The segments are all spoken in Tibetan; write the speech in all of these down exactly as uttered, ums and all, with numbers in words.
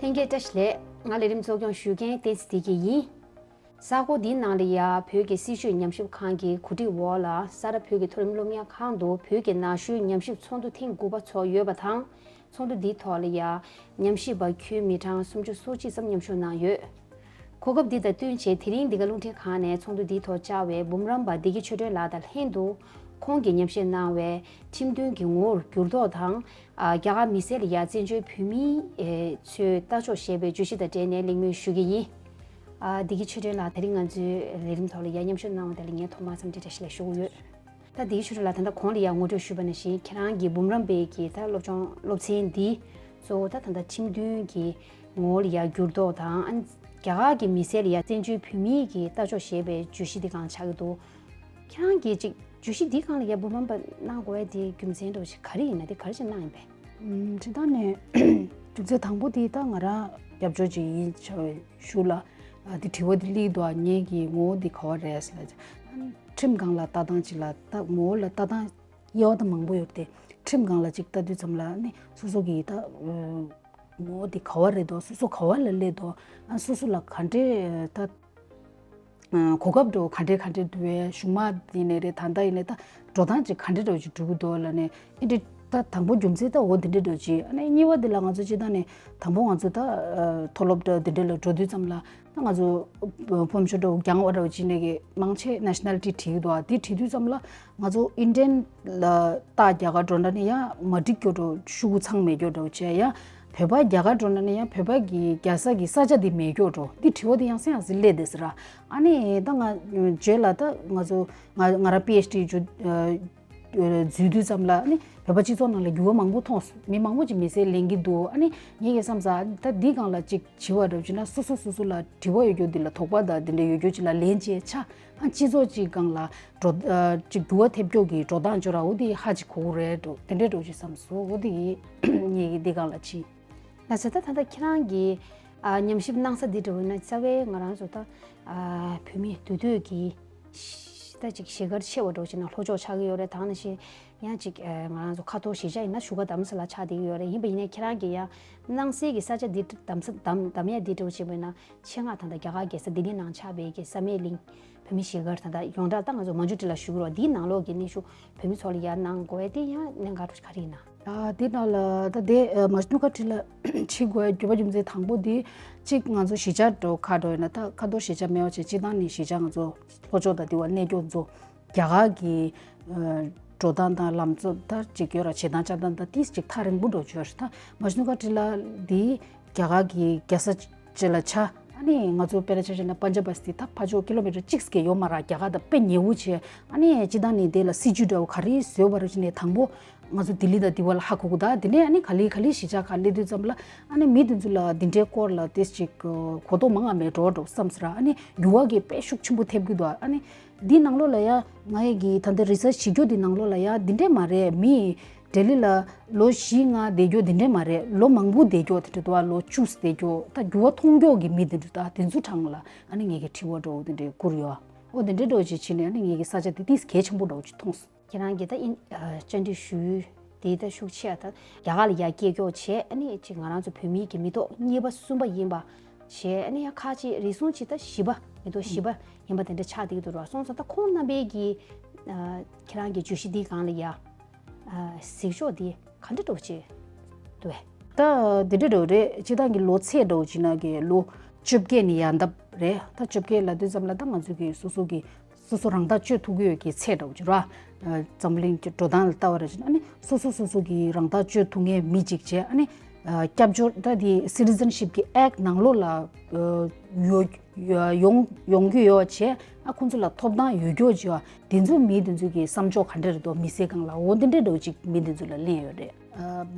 ལྷན་རྒྱས་བཀྲ་ཤིས་བདེ་ལེགས། ང་ལས་རིམ་གཙོ་སྐྱོང་ཞུ་མཁན་བསྟན་འཛིན་བདེ་སྐྱིད་ཡིན། གསར་འགོད་འདིའི་ནང་ལ་ཡ་བོད་ཀྱི་སྲིད་བྱུས་ཉམས་ཞིབ་ཁང་གི་གོ་སྒྲིག་འོག་ལ་ས་རཱ་བོད་ཀྱི་མཐོ་རིམ་སློབ་གཉེར་ཁང་དུ་བོད་ཀྱི་ན་གཞོན་ཉམས་ཞིབ་ཚོགས་འདུ་ཐེངས་དགུ་པ་ཚོགས་ཡོད་པ་དང་། ཚོགས་འདུ་འདིའི་ཐོག་ལ་ཡ་ཉམས་ཞིབ་པ་ཁྱོན་མི་གྲངས་སུམ་ཅུ་སོ་གཅིག་ཙམ་མཉམ་ཞུགས་གནང་ཡོད། གོ་སྐབས་འདི་དང་བསྟུན་བྱས་དེ་རིང་འདི་ག་རླུང་འཕྲིན་ཁང་ནས་ཚོགས་འདུ་འདིའི་ཐོག་བཅར་བའི་འབུམ་རམས་པ་བདེ་སྐྱིད་ཆོས་སྒྲོན་ལགས་དང་ལྷན་དུ། ཁོང་གིས་ཉམས་ཞིབ་གནང་བའི་ཁྲིམས་མཐུན་གྱི་ངོ་བོར་འགྱུར་ལྡོག་དང་། ཨ། རྒྱ་གར་མི་སེར་ལ་ཡ་བཙན་བྱོལ་བོད་མི་ཚོས་ལྟ་ཕྱོགས་ཞེས་པའི་བརྗོད་གཞི་དང་འབྲེལ་ནས་གླེང་མོལ་ཞུ་གི་ཡིན། ཨ། བདེ་སྐྱིད་ཆོས་སྒྲོན་ལགས་དེ་རིང་ང་ཚོའི་ལས་རིམ་ཐོག་ལ་ཡ་མཉམ་ཞུགས་གནང་བ་དེ་ལ་ངས་ཐོག་མར་འཚམས་འདྲི་བཀྲ་ཤིས་བདེ་ལེགས་ཞུ་གི་ཡོད། ད་བདེ་སྐྱིད་ཆོས་སྒྲོན་ལགས་ད་ལྟ་གོང་ལ་ཡ་ངོ་སྤྲོད་ཞུས་པ་ནང་བཞིན་ཁྱེད་རང་གི་འབུམ་རམས་པའི་གི་ད་སློབ་སྦྱོང་སློབ་ཚན་འདི་གཙོ་བོ་ད་ད་ལྟ་ཁྲིམས་མཐུན་གྱི་ངོ་བོ་ལ་ཡ་འགྱུར་ལྡོག་དང་། ཨ། རྒྱ་གར་གྱི་མི་སེར་ལ་ཡ་བཙན་བྱོལ་བོད་མིའི་གི་ལྟ་ཕྱོགས་ཞེས་པའི་བརྗོད་གཞི་འདི་སྒང་ཆགས་ཀྱི་འདུག་ཁྱེད་རང་གིས་ཅིག་བརྗོད་གཞི་འདིའི་སྒང་ལ་ཡ་འབུམ་རམས་པ་གནང་དགོས་ཡ་དེའི་རྒྱུ་མཚན་འདྲ་བོ་ཞིག་ག་རེ་ཡིན་ན། དེ་ག་རེ་ཞིག་གནང་ཡིན་པས། ཨུམ། སྤྱིར་བཏང་ནས་རྒྱུ་མཚན་དང་པོ་དེ་ད་ང་རང་རྒྱབ་སྐྱོར་ཅིག་ཡིན་ཆ་བའི་ཤུགས་ལ། ཨ། དེ་དྲི་བ་དེ་སླེབས་འདུག་ངེད་ཀྱི་ངོ་བོ་འདི་ག་བ་རེད་ཟེར་ལ། ཁྲིམས་སྒང་ལ་ལྟ་སྟངས་ཅིག་ལ་ལྟ་ངོ་བོ་ལ་ལྟ་སྟངས་དབྱེ་བ་ད་མང་པོ་ཡོད་དེ། ཁྲིམས་སྒང་ལ་ཅིག་ལྟ་དུས་ཙམ་ལ་ནི་སོ་སོ་གི་ད་ངོ་བོ་འདི་ག་བ་རེད་འདུག་སོ་སོ་ག་བ་ལ་སླེབས་འདུག་ཨ། སོ་སོ་ལ་ག་འདྲས་ད། གོ་སྐབས་འདྲ་བོ་ག་འདྲས་ག་འདྲས་འདུག་བས། གཞུག་མ་དེ་ནས་རེད། ད་ལྟ་ཡིན་ནས་ད་འགྲོ་སྟངས་ཅིག་ག་འདྲས་འདྲ་བོ་ཅིག་འགྲོ་གི་འདུག་ལབ་ནས། ཨེ་འདྲས་ད་དང་པོ་རྒྱུ་མཚན་ད་འོ་དེ་འདྲས་འདྲ་བོ་ཅིག་ཨ་ནི་གཉིས་པ་དེ་ལ་ང་ཚོ་སྤྱིར་བཏང་ནས་དང་པོ་ང་ཚོ་ད་མཐོ་སློབ་འདྲ་དེ་འདྲས་ལ་འགྲོ་དུས་ཙམ་ལ་ད་ང་ཚོ་ཕོམ་ཤོ་འདྲ་བོ་རྒྱང་བ་འདྲ་བོ་ཅིག་ནས་གི་མང་ཆེ་ནེ་ཤ་ནལ་ཊི་བྲིས་ཀྱི་འདུག་ཨ། དེ་བྲིས་དུས་ཙམ་ལ་ང་ཚོ་ཨིན་ཌི་ཡན་ལ་ད་རྒྱ་གར་འགྲོ་འདྲ་ནི་ཡང་མ་འགྲིག་ཀྱོ་འདྲ་བོ། ཤུགས་ཚང་མེད་ཀྱོ་འདྲ་བོ་བྱས། ཡང་བོད་པ་རྒྱ་གར་འགྲོ་འདྲ་ནི་ཡང་བོད་པ་གི་རྒྱལ་ས་གི་ས་ཆ་དེ་མེད་ཀྱོ་འདྲ་བོ། དེ་དྲི་བ་དེ་ཡང་སེ་ཡང་སེ་སླེབས་བསྡད་ཟེར་ར། ཨ་ནི་ད་ང་རྗེས་ལ་ད་ང་ཚོ་ང་ང་རང་པི་ཨེཆ་ཌི་འཛུལ་དུས་ཙམ་ལ་ཨ་ནི་བོད་པ་སྤྱི་ཚོགས་ནང་ལ་འགྱུར་བ་མང་པོ་མཐོང་སོང་། མི་མང་པོ་ཅིག་མི་ཚེ་ལེན་གྱི་འདུག་ཨ་ནི་ངེད་ཀྱི་བསམ་ས་ད་འདི་སྒང་ལ་ཅིག་བྱི་བ་འདྲ་བྱས་ན་སོ་སོ་སོ་སོ་ལ་དྲི་བ་ཡོད་རྒྱུ་འདི་ལ་དོགས་པ་དང་འདི་འདྲ་ཡོད་རྒྱུ་ཅིག་ལ་ལན་བྱས་ཆ། ཨ། སྤྱི་ཚོགས་ཅིག་སྒང་ལ་འགྲོ་ཨ། ཅིག་འགྱུར་བ་ཐེབས་ཀྱོག་གི་འགྲོ་སྟངས་ཅོ་ར་འོ་དེ་ཧ་ཅིག་གོ་གི་རེད་འགྲོ། དེ་འདྲའི་འགྲོ་ཅིག་བསམ་སོང་། འོ་དེ་ངེད་ཀྱི་འདི་སྒང་ལ་ཕྱིན། ལགས་སོ། ད་ད་ལྟ་ཁྱེད་རང་གིས་ཨ། ཉམས་ཞིབ་གནང་ས་འདི་འདྲ་བོ་ན་རྩ་བའི་ང་རང་ཚོ་ད་ཨ། བོད་མི་འདུས་སྡོད་ཀྱི་ད་ཅིག་གཞིས་སྒར་ཆེ་བ་འདྲ་བོ་ཅིག་ནང་ལྷོ་ཕྱོགས་ཆགས་ཀྱི་ཡོད་རེད། ད་ནང་བཞིན་ཡང་ཅིག་ཨ། ང་རང་ཚོ་ཁ་ཐོར་གཞིས་ཆགས་ཡིན་ན་བཞུགས་སྒར་རྡ་རམ་ས་ལ་ཆགས་བསྡད་ཀྱི་ཡོད་རེད། ཡིན་པ་ཡིན་ནའི་ཁྱེད་རང་གིས་ཡང་གནང་སའི་གི་ས་ཆ་འདི་འདམ་ས་འདམ་འདམ་ཡ་འདི་འདྲ་བོ་བྱས་པ་ཡིན་ན་ཆེད་མངགས་ད་ལྟ་རྒྱ་གར་རྒྱལ་ས་ལྡི་ལི་ནང་ཆགས་པའི་གི་བསམ་ཡས་གླིང་བོད་མི་གཞིས་སྒར་ད་ལྟ་ཡོངས་གྲགས་ད་ང་ཚོ་མ་ཇུ་ཊི་ལ་ཞུ་གི་རེད། འདིའི་ནང་ལོགས་ཀྱི་གནས་ཤུགས་བོད་མི་ཚོ་ལ་ཡར་གནང་དགོས་ཡ་དེ་ཡང་གནད་འགག་ག་རེ་ཡིན་ན། ཨ། དེ་ནང་ལ་ད་དེ་མ་ཇུ་ཊི་ལ་ཕྱིན་དགོས་ཡ་དགོས་པ་རྒྱུ་མཚན་དང་པོ་དེ་གཅིག་ང་ཚོ་གཞིས་ཆགས་འགྲོ་ཁ་འགྲོ་ཡིན་ན་ད་ཁ་ཐོར་གཞིས་ཆགས་མེད་པ་བྱས། སྤྱིར་བཏང་ནས་གཞིས་ཆགས་ང་ཚོ་ལྷོ་ཕྱོགས་དང་དེ་བ་གནས་སྐྱོང་ཚོ་རྒྱ་གར་གྱི་ཨ། འགྲོ་སྟངས་དང་ལམ་གཙོ་ད་ཅིག་ཡོད་ར། བྱེད་སྟངས་བཅའ་སྟངས་ད་ཏིས་ཅིག་ཐག་རིང་པོ་འགྲོ་བྱོས་ར། ད་མ་ཇུ་ཊི་ལ་འདི་རྒྱ་གར་གྱི་རྒྱལ་ས་ཅིག་ལ་ཆགས། ཨ་ནི་ང་ཚོ་དཔེར་ན་ཆ་བཞག་ན་པན་ཇབ་པ་སི་ཏི་ད་ཕར་ཕྱོགས་ཀི་ལོ་མི་ཊར་གཅིག་ཀྱང་ཡོད་མ་ར། རྒྱ་གར་དང་དཔེ་ཉེ་བོ་བྱས། ཨ་ནི་སྤྱིར་བཏང་ནི་དེ་ལ་སྲིད་ཇུས་འདྲ་བོ་ག་རེ་བཟོས་པ་ར་ཅིག་ནས་དང་པོ་ང་ཚོ་ལྡི་ལི་དང་དེ་བ་ལ་ཧ་གོ་གི། ད་དེ་ནས་ཨ་ནི་ག་ལེ་ག་ལེ་གཞིས་ཆགས་ཁག་སླེབས་དུས་ཙམ་ལ་ཨ་ནི་མི་དེ་ཚོ་ལ་འདི་འདྲའི་སྐོར་ལ་ཏིས་ཅིག་གོ་རྟོགས་མང་ང་མེད་འགྲོ་འགྲོ་བསམ་ཟེར་ར། ཨ་ནི་འགྱུར་བ་གི་དཔེ་ཤུགས་ཆེན་པོ་ཐེབས་ཀྱི་འདུག་ཨ་ནི་འདི་ནང་ལོགས་ལ་ཡ་ང་ཡི་གི་ད་ལྟ་རི་སར་ཆི་བྱེད་རྒྱུ་འདི་ནང་ལོགས་ལ་ཡ་འདི་འདྲས་མ་རེད། མི་ལྡི་ལི་ལ་ལོ་བཞི་ལྔ་བསྡད་རྒྱུ་འདི་འདྲས་མ་རེད། ལོ་མང་པོ་བསྡད་རྒྱུ་དེ་འདྲས་འདུག་ཨ། ལོ་བཅུ་བསྡད་རྒྱུ། ད་འགྱུར་བ་མཐོང་རྒྱུ་གི་མི་དེ་འདྲས་ད་དེ་ཚོ་གྲས་ལ་ཨ་ནི་ངེད་ཀྱི་དྲི་བ་འདྲ་བོ་དེ་འདྲས་བསྐུར་ཡོད། འོ་དེ་འདྲས་འདྲ་བོ་ཅིག་བྱས་ནས་ཨ་ནི་ངེད་ཀྱི་ས་ཆ་དེ་ཏིས་གལ་ཆེན་པོ་འདྲ་བོ་ཅིག་མཐོང་སོང་། ཁྱེད་རང་གིས་ད་ཨིན་ཨ། བཅར་འདྲི་ཞུས་དེ་ད་ཤུགས་ཆེ་ད་རྒྱ་གར་ལ་ཡར་སྐྱེས་སྐྱོ་བྱས། ཨ་ནི་ཅིག་ང་རང་ཚོ་བོད་མིའི་གི་མི་ཐོག་གཉིས་པ་གསུམ་པ་ཡིན་པ་བྱས། ཨ་ནི་ཡང་ཁ་ཅིག་རེ་ཟུང་ཅིག་ད་བཞི་པ་མི་ཐོག་བཞི་པ་ཡིན་པ་དེ་འདྲ་ཆགས་བསྡད་ཀྱི་འདུག་ར། སོང་ཙང་ད་ཁོང་རྣམ་པའི་གི་ཨ། ཁྱེད་རང་གི་བརྗོད་གཞི་འདིའི་སྒང་ལ་ཡ་ཨ། གཟིགས་ཕྱོགས་འདི་ག་འདྲ་འདྲ་བོ་ཅིག་འདུག་བས། ད་འདི་འདྲ་འདྲ་བོ་རེད། སྤྱིར་བཏང་གི་ལོ་ཚད་འདྲ་བོ་ཅིག་ན་གི་ལོ་བཅོ་བརྒྱད་ནས་ཡར་འདབ་རེད། ད་བཅོ་བརྒྱད་ལབ་དུས་ཙམ་ལ་ད་ང་ཚོ་གི་སོ་སོ་གི་སོ་སོ་རང་ཐག་གཅོད་ཐུབ་ཀྱི་ཡོད་ཀྱི་ཚད་འདྲ་བོ་ཅིག་ར། འཛམ་གླིང་གི་འགྲོ་སྟངས་ལ་ལྟ་བ་རེད་ཅེ་ན། ཨ་ནི་སོ་སོ་སོ་སོ་གི་རང་ཐག་གཅོད་ཐུབ་མཁན་མི་གཅིག་བྱས། ཨ་ནི་སྐྱབས་བཅོལ་ད་དེ་Citizenship་གི་Act་ནང་ལོགས་ལ་ཡོད་ཡོད་ཡོང་ཡོང་རྒྱུ་ཡོད་བྱས། ཨ་ཁོང་ཚོ་ལ་ཐོབ་ཐང་ཡོད་རྒྱུ་བྱས། དེ་ཚོ་མི་དེ་ཚོ་གི་བསམ་ཕྱོགས་ག་འདྲ་རེད་འདུག་མི་སེར་སྒང་ལ་འོ་དེ་འདྲ་འདྲ་བོ་ཅིག་མི་དེ་ཚོ་ལ་གླེང་ཡོད་རེད།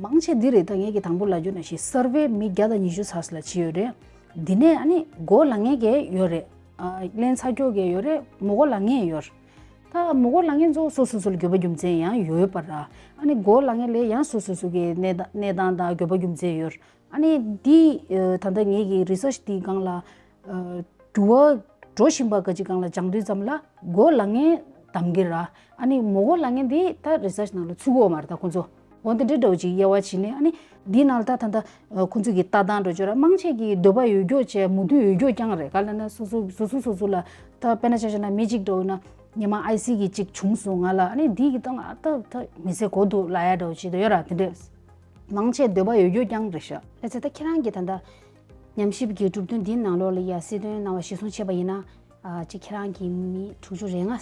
མང་ཆེ་འདི་རེད། ད་ངས་ཀྱི་དང་པོ་ལབ་རྒྱུ་ནང་བཞིན་survey་མི་བརྒྱ་དང་ཉི་ཤུ་ཙམ་ལ་བྱས་ཡོད་རེད། འདི་ནས་ཨ་ནི་མགོ་ལ་ངེས་ཀྱི་ཡོད་རེད། ཨ་གླེང་ཚར་ཀྱོག་གི་ཡོད་རེད། མ་མགོ་ལ་ངེས་ཡོད་རེད། ད་མ་མགོ་ལ་ངེས་ཚོ་སོ་སོ་སོ་ལ་དགོས་པ་རྒྱུ་མཚན་ཡང་ཡོད་པ་ར། ཨ་ནི་མགོ་ལ་ངེས་ལས་ཡང་སོ་སོ་སོ་གི་གནས་སྟངས་གནས་སྟངས་དང་དགོས་པ་རྒྱུ་མཚན་ཡོད་རེད། ཨ་ནི་འདི་ད་ལྟ་ངས་ཀྱི་research་འདི་སྒང་ལ་འགྱུར་བ་འགྲོ་བཞིན་པ་ག་ཅིག་སྒང་ལ་སྦྱང་དུས་ཙམ་ལ་མགོ་ལ་ངེས་གདམ་གི་ར། ཨ་ནི་མ་མགོ་ལ་ངེས་འདི་ད་research་ནང་ལ་ཚུད་ཀྱི་ཡོད་མ་རེད། ད་ཁོང་ཚོ་ འོ་དེ་འདྲའི་འདྲ་བོ་ཅིག་དབྱེ་བ་ཕྱེ་ནས། ཨ་ནི་འདིའི་ནང་ལ་ད་ད་ལྟ་ཁོང་ཚོས་ཀྱི་ལྟ་སྟངས་འདྲ་བོ་ཅིག་ཡོད་ར། མང་ཆེ་གིས་འདོད་པ་ཡོད་རྒྱུ་བྱས། མོས་མཐུན་ཡོད་རྒྱུ་རྐྱང་རེད། ག་ལབ་ན་སོ་སོ་སོ་སོ་སོ་སོ་ལ། ད་དཔེར་ན་ཆ་བཞག་ན་མི་གཅིག་འདྲ་བོ་ཡིན་ན་ཉི་མ་ཨའི་སི་གི་གཅིག་བྱུང་སོང་ང་ལ། ཨ་ནི་འདི་གི་སྟེང་ལ་ད་ད་མི་ཚེ་འགོར་འདུག་ལབ་ཡ་འདྲ་བོ་ཅིག་ཡོད་ར། དེ་འདྲས་མང་ཆེ་འདོད་པ་ཡོད་རྒྱུ་རྐྱང་རེད་ཤག་ལགས་སོ། ད་ཁྱེད་རང་གིས་ད་ལྟ་ཉམས་ཞིབ་ཀྱི་གྲུབ་དོན་འདིའི་ནང་ལོགས་ལ་ཡ་གསལ་སྟོན་གནང་བ་གཞིར་བཟུང་བྱས་པ་ཡིན་ན། ཨ་ཅིག་ཁྱེད་རང་གིས་མི་དྲུག་ཅུ་རེ་ལྔ་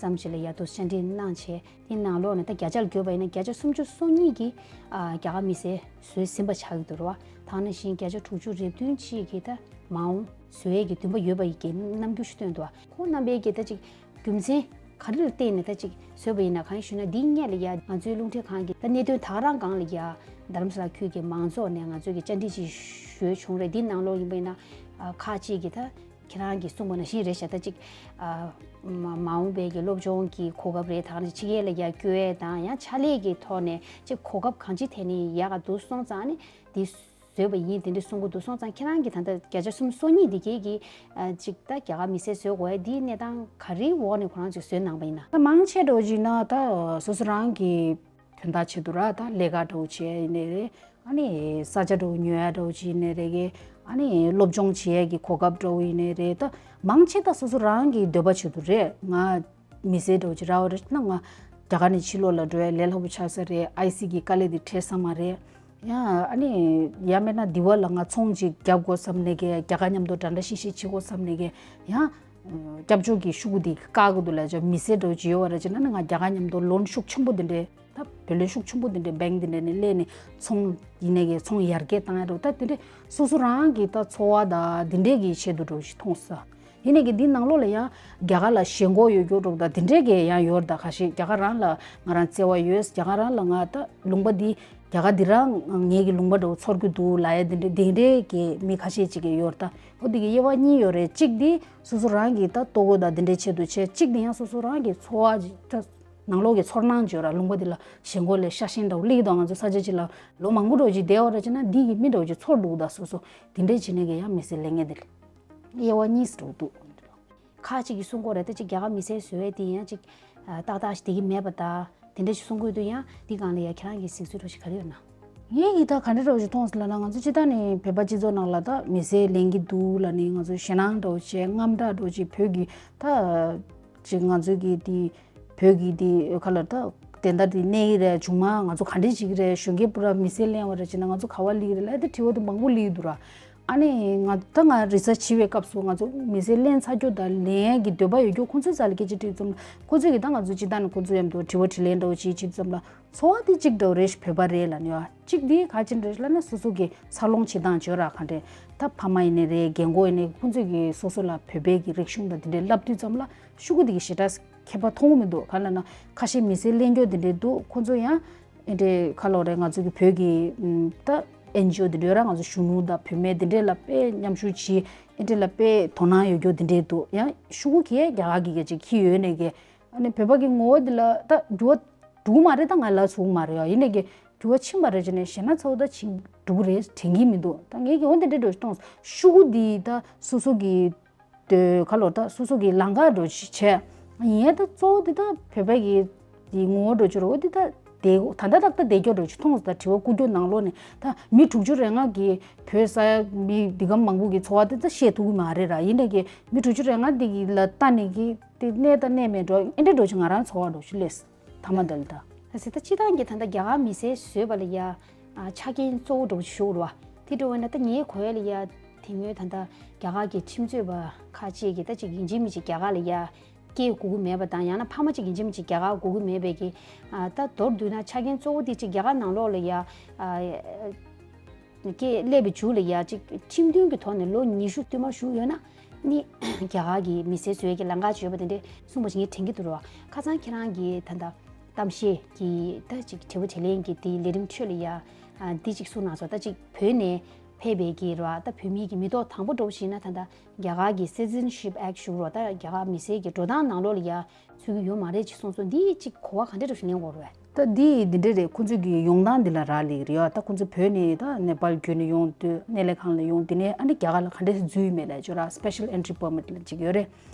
ཙམ་ཅིག་ལ་ཡ་དུ་བཅར་འདྲི་གནང་བྱས། དེའི་ནང་ལོགས་ནས་ད་བརྒྱ་ཆ་ལ་བགོས་པ་ཡིན་ན་བརྒྱ་ཆ་སུམ་ཅུ་སོ་གཉིས་ཀྱིས་ཨ་རྒྱ་གར་མི་སེར་བཟོས་ཟིན་པ་ཆགས་ཀྱི་འདུག་ར་བ། ད་ག་ནང་བཞིན་བརྒྱ་ཆ་དྲུག་ཅུ་རེ་བདུན་ཅིག་གིས་ད་མ་འོངས་བཟོ་ཡས་ཀྱི་འདུན་པ་ཡོད་པ་ཡི་གི་རྣམ་འགྱུར་ཞིག་བསྟན་འདུག་ཁོང་རྣམ་པས་ཀྱིས་ད་ཅིག་རྒྱུ་མཚན་ག་རེ་ལ་བརྟེན་ནས་ད་ཅིག་བཟོས་པ་ཡིན་ན། གང་ཡིན་ཞུས་ན་འདིའི་སྔོན་ལ་ཡ་ང་ཚོའི་རླུང་འཕྲིན་ཁང་གི་ད་གནད་དོན་ད་ག་རང་སྒང་ལ་ཡ་རྡ་རམ་ས་ལ་ཁུལ་གྱི་མང་ཚོགས་ནས་ང་ཚོས་ཀྱི་བཅར་འདྲི་ཅིག་ཞུས་བྱུང་རེད། འདིའི་ནང་ལོགས་ཡིན་པ་ཡིན་ན་ཨ་ཁག་ཅིག་གིས་ད་ཁྱེད་རང་གིས་གསུངས་པ་ནང་བཞིན་རེད་ཤག་ད་ཅིག་ཨ་མ་མ་འོངས་པའི་གི་སློབ་སྦྱོང་གི་གོ་སྐབས་རེད། ད་ག་ནང་ཕྱི་རྒྱལ་ལ་ཡ་བསྐྱོད་ཡས་དང་། ཡང་ཕྱག་ལས་ཀྱི་ཐོག་ནས་ཅིག་གོ་སྐབས་གང་ཅི་ཐད་ནས་ཡག་ག་འདུག་སོང་ཙང་ནི་འདི་བཟོས་པ་ཡིན། དེ་འདྲ་གསུང་གི་འདུག་སོང་ཙང་ཁྱེད་རང་གིས་ད་ལྟ་བརྒྱ་ཆ་སུམ་ཅུ་སོ་གཉིས་འདི་གས་ཀྱིས་ཨ་ཅིག་ད་རྒྱ་གར་མི་སེར་བཟོ་དགོས་ཡས་འདིའི་གནས་སྟངས་ག་རེའི་འོག་ནས་ཁོ་རང་ཚོས་བཟོས་གནང་པ་ཡིན་ན། ད་མང་ཆེ་འདྲ་བོ་ཅིག་ན་ད་སོ་སོ་རང་གི་དོན་དག་ཆེད་དུ་ར། ད་ལས་ཀ་འདྲ་བོ་བྱས་ཡིན་ནའི་རེད། ཨ་ནི་ས་ཆ་འདྲ་བོ་ཉོ་ཡ་འདྲ་བོ་ཅིག་ཡིན་ནའི་རེད་གི། ཨ་ནི་སློབ་སྦྱོང་བྱེད་ཡ་གི་གོ་སྐབས་འདྲ་བོ་ཡིན་ནའི་རེད། ད་མང་ཆེ་ད་སོ་སོ་རང་གི་འདོད་པ་ཆེད་དུ་རེད། ང་མི་སེར་འདྲ་བོ་ཅིག་རག་པ་རེད་ན་ང་རྒྱ་གར་ནས་ཕྱི་ལོགས་ལ་འགྲོ་ཡ་ལས་སླ་པོ་ཆགས་ས་རེད། ཨའི་སི་གི་དཀའ་ལས་དེ་འཕྲད་ས་མ་རེད། ཡང་ཨ་ནི་ཡང་མིན་ན་འདི་བ་ལ་ང་ཚོང་ཅིག་རྒྱབ་དགོས་བསམ་ནས་གི། རྒྱ་གར་མཉམ་དུ་འདྲ་འདྲ་ཤིག་ཤིག་བྱེད་དགོས་བསམ་ནས་གི། ཡང་སྐྱབས་བཅོལ་གྱི་ཤོག་གུ་དེ་བཀག་གི་འདུག་ལབ་བྱས། མི་སེར་འདྲ་བོ་ཅིག་ཡོད་པ་རེད་ཅེ་ན་ནི་ང་རྒྱ་གར་མཉམ་དུ་ལོན་ཤུགས་ཆེན་པོ་དེ་འདྲས། ད་བུ་ལོན་ཤུགས་ཆེན་པོ་དེ་འདྲས་བེང་དེ་འདྲས་ནས་སླེབས་ནས་ཚོང་ཡིན་ནས་གི་ཚོང་ཡར་རྒྱས་བཏང་ཡ་འདྲ་བོ། ད་དེ་འདྲས་སོ་སོ་རང་གི་ད་འཚོ་བ་ད་དེ་འདྲས་ཀྱི་ཆེད་དུ་འདྲ་བོ་ཞིག་མཐོང་ས། ཡིན་ནའི་གི་འདི་ནང་ལོགས་ལ་ཡང་རྒྱ་གར་ལ་ཞེན་ཁོག་ཡོད་རྒྱུ་འདྲ་བོ་དང་དེ་འདྲས་གི་ཡང་ཡོད་རེད། ད་ཁ་ཤས་རྒྱ་གར་རང་ལ་ང་རང་བརྩེ་བ་ཡོད། རྒྱ་གར་རང་ལ་ང་ད་ལུང་པ་འདི་རྒྱ་གར་འདི་རང་ངེད་ཀྱི་ལུང་པ་འདྲ་བོ་ཚོར་གྱི་འདུག་ལབ་ཡ་དེ་འདྲས་དེ་འདྲས་གི་མི་ཁ་ཤས་ཅིག་གི་ཡོད་རེད། ད་འོ་དེ་གི་དབྱེ་བ་གཉིས་ཡོད་རེད། གཅིག་འདི་སོ་སོ་རང་གི་ད་ལྟོ་གོས་དང་དེ་འདྲས་ཆེད་དུ་བྱས། གཅིག་འདི་ཡང་སོ་སོ་རང་གི་འཚོ་བ་ད་ནང་ལོགས་ཀྱི་ཚོར་སྣང་ཅིག་ཡོད་ར། ལུང་པ་འདི་ལ་ཞེན་ཁོག་ལས་ཤ་ཞེན་འདྲ་བོ་སླེབས་ཀྱི་འདུག་ང་ཚོ་ས་ཆ་ཅིག་ལ་ལོ་མང་པོ་འདྲ་བོ་ཅིག་བསྡད་པ་རེད་ཅེ་ན་འདི་གི་མི་འདྲ་བོ་ཅིག་ཚོར་འདུག་ད་སོ་སོ་དེ་འདྲས་བྱེད་ནས་གི་ཡང་མི་སེར་ལས་ངན་དེ་དབྱེ་བ་གཉིས་སུ་འགྲོ་འདུག་ཁ་ཅིག་གིས་གསུང་གི་ཡོད་རེད། ད་ཅིག་རྒྱ་གར་མི་སེར་བཟོ་ཡས་དེ་ཡང་ཅིག་ཨ་ཏག་ཏག་ཞིག་བསྡད་ཀྱི་མེད་པ་དང་དེ་འདྲ་ཞིག་གསུང་གི་འདུག་ཡང་འདི་སྒང་ལ་ཡ་ཁྱེད་རང་གི་གཟིགས་ཚུལ་འདྲ་ཞིག་ག་རེ་ཡོད་ན། ངས་ཀྱིས་ད་ག་འདྲ་འདྲ་བོ་ཞིག་མཐོང་སོང་ལབ་ན། ང་ཚོ་སྤྱིར་བཏང་ནས་བོད་པ་སྤྱི་ཚོགས་ནང་ལ་ད་མི་སེར་ལེན་གྱི་འདུག་ལབ་ནས་ང་ཚོ་ཞེད་སྣང་འདྲ་བོ་བྱས། དངངས་སྐྲག་འདྲ་བོ་བྱས། བོད་ཀྱི་ད་ཅིག་ང་ཚོ་གི་དེ་བོད་ཀྱི་དེ་ཁ་ལ་ད་དེ་འདྲ་དེ་གནས་ཀྱི་རེད། བྱུང་མ་ང་ཚོ་ག་འདྲ་བྱེད་ཀྱི་རེད། གཞོན་སྐྱེས་པུ་ར་མི་སེར་ལེན་པ་རེད་ཅེ་ན་ང་ཚོ་ག་པར་སླེབས་ཀྱི་རེད་ལབ་དེ་དྲི་བ་དེ་མང་པོ་སླེབས་ཀྱི་འདུག་ར། ཨ་ནི་ང་ད་ང་རི་སར་ཆི་བྱེད་པའི་སྐབས་སུ་ང་ཚོ་མི་སེར་ལེན་ཚར་རྒྱུ་དང་ལེན་ཡས་ཀྱི་འདོད་པ་ཡོད་རྒྱུ་ཁོང་ཚོའི་རྩ་ལ་སྐད་ཆ་དྲིས་ཙམ་ལ། ཁོང་ཚོས་ཀྱིས་ད་ང་ཚོ་སྤྱིར་བཏང་ནས་ཁོང་ཚོ་མཉམ་དུ་དྲི་བ་དྲིས་ལན་འདྲ་བོ་ཅིག་བྱེད་ཙམ་ལ། འཚོ་བ་དེ་གཅིག་འདྲ་བོ་རེད། བོད་པ་རེད་ལབ་ནས་ཡ། གཅིག་དེ་ག་ཅི་འདྲ་ལབ་ན་སོ་སོ་གི་འཚར་ལོངས་བྱེད་སྟངས་བརྗོད་ར་ག་འདྲས། ད་ཕ་མ་ཡིན་ནའི་རེད། རྒན་གོག་ཡིན་ནའི་ཁོང་ཚོས་ཀྱིས་སོ་སོ་ལ་བོད་པའི་གི་རིག་གཞུང་དང་དེ་འདྲས་བསླབ་དུས་ཙམ་ལ་ཤོག་གུ་དེ་གི་ཞེ་དྲག་ཁྱད་པར་མཐོང་གི་མི་འདུག་ག་ལབ་ན་ཁ་ཤས་མི་སེར་ལེན་རྒྱུ་དེ་འདྲས་འདུག་ཁོང་ཚོ་ཡང་ཨེ་འདྲས་ཁ་ལོ་རེད། ང་ཚོ་གི་བོད་ཀྱི་ད་ཨེན་ཇི་ཨོ་དེ་འདྲས་ར་ང་ཚོ་གཞོན་ནུ་དང་བུད་མེད་དེ་འདྲས་ལ་དཔེ་མཉམ་ཞུགས་བྱེད། ཨེ་འདྲས་ལ་དཔེ་དོ་སྣང་ཡོད་རྒྱུ་དེ་འདྲས་འདུག་ཡང་ཤོག་གུ་གས་རྒྱ་གར་གྱི་ག་ཅིག་འཁྱེར་ཡོད་ནས་གི། ཨ་ནི་བོད་པ་གི་ངོ་བོ་འདི་ལ་ད་འགྱུར་བ་འགྲོ་གི་མ་རེད། ད་ང་ལབ་ཚུགས་མ་རེད་ཡ། ཡིན་ནའི་གི་འགྱུར་བ་ཕྱིན་པ་རེད་ཅེ་ནས་ཞེད་སྣང་ཚ་བོ་ད་ཕྱིན་འགྲོ་གི་རེད་དྲན་གྱི་མི་འདུག་ད་ངས་ཀྱི་འོ་འདི་འདྲའི་འགྲོ་གཏོང་ཤོག་གུ་འདི་ད་སོ་སོ་གི་དེ་ཁ་ལོ་ད་སོ་སོ་གི་ལམ་ཁ་འགྲོ་བྱས་ཡིན་ཡ། ད་གཙོ་བོ་འདི་ད་བོད་པ་གི་འདི་ངོ་བོ་འགྲོ་ཆུ་རོ་འདི་ད་དེ་ད་ད་ད་ད་དེ་སྐྱོ་འགྲོ་ཆུ་མཐོང་ད་དྲི་བ་བཀོད་རྒྱུ་ནང་ལོགས་ནས་ད་མི་དྲུག་ཅུ་རེ་ལྔ་གི་བོད་ས་ཡ་མི་འདི་ག་མང་པོ་གི་འཚོ་བ་འདི་ད་བཤད་ཐུབ་ཀྱི་མ་རེད་ར། ཡིན་ནའི་གི་མི་དྲུག་ཅུ་རེ་ལྔ་འདི་གི་ལ་ལྟ་ནས་གི་དེ་གནས་དང་གནས་མེད་འགྲོ་ཨེ་འདྲ་འགྲོ་ཆུ་ང་རང་འཚོ་བ་འགྲོ་ཆུ་ལས། ཐ་མ་འདི་ལ་ད། ད་སི་ད་སྤྱི་བཏང་གི་ད་ལྟ་རྒྱ་གར་མི་སེར་བཟོས་པ་ལ་ཡ། ཨ་ཆ་རྐྱེན་གཙོ་བོ་འགྲོ་ཞུགས་རུ་བ། དེ་འགྲོ་བས་ན་ད་ངའི་གོ་ཡ་ལ་ཡ། དེ་སྔོན་ད་ལྟ་རྒྱ་གར་གྱི་ཁྲིམས་རྩོད་པ་ཁ་ཅིག་གིས་ད་ཅིག་ཡིན་གཅིག་མིན་གཅིག་རྒྱ་གར་ལ་ཡ། སྐྱེས་དགོས་ཀྱི་མེད་པ་དང་ཡང་ན་ཕ་མ་ཅིག་ཡིན་གཅིག་མིན་གཅིག་རྒྱ་གར་དགོས་ཀྱི་མེད་པའི་གི། ཨ་ད་མདོར་བསྡུས་ན་ཆ་རྐྱེན་གཙོ་བོ་དེ་ཅིག་རྒྱ་གར་ནང་ལོགས་ལ་ཡ། ཨ། སྐྱེས་སླེབས་པའི་མཇུག་ལ་ཡ་ཅིག་ཁྲིམས་མཐུན་གྱི་ཐོག་ནས་ལོ་ཉི་ཤུ་བསྟུད་མར་བཞུགས་ཡོད་ན་ནི་རྒྱ་གར་གྱི་མི་སེར་བཟོ་ཡས་ཀྱི་ལམ་ཁ་ཅིག་ཡོད་པ་དེ་འདྲས་གསུངས་པ་ཞིག་ངས་དྲན་གྱི་འདུག་རོ། ཁ་སང་ཁྱེད་རང་གིས་ད་ལྟ་གཏམ་བཤད་ཀྱི་ད་ཅིག་དྲི་བ་དྲིས་ལན་གྱི་དེའི་ལས་རིམ་ཁྲོད་ལ་ཡ་འདི་ཅིག་གསུངས་གནང་སོང་། ད་ཅིག་བོད་ནས་ཕེབས་པའི་གི་རོ། ད་བོད་མིའི་གི་མི་ཐོག་དང་པོ་འགྲོ་བཞིན་ན་ད་ལྟ་རྒྱ་གར་གྱི་Citizenship Act ཞུ་རོ། ད་རྒྱ་གར་མི་སེར་གྱི་འགྲོ་སྟངས་ནང་ལོགས་ལ་ཡ། ཚུད་ཀྱི་ཡོད་མ་རེད་ཅེས་གསུངས་སོང་། འདི་ཅིག་གོ་བ་ག་འདྲ་འདྲ་ཞིག་ལེན་དགོས་རེད། ད་འདི་འདི་འདྲ་རེད། ཁོང་ཚོས་ཀྱི་ཡོང་སྟངས་འདི་ལ་རག་ལས་ཀྱི་རེད་ཡ། ད་ཁོང་ཚོ་བོད་ནས་ད་ནེ་པཱལ་བརྒྱུད་ནས་ཡོང་དུས་གནས་ལས་ཁང་ལ་ཡོང་། དེ་ནས་ཨ་ནི་རྒྱ་གར་ལ་ག་འདྲ་འཛུལ་ཡོད་མེད་ལ་ཅོ་ར་Special Entry Permit ལ་ཅིག་ཡོད་རེད།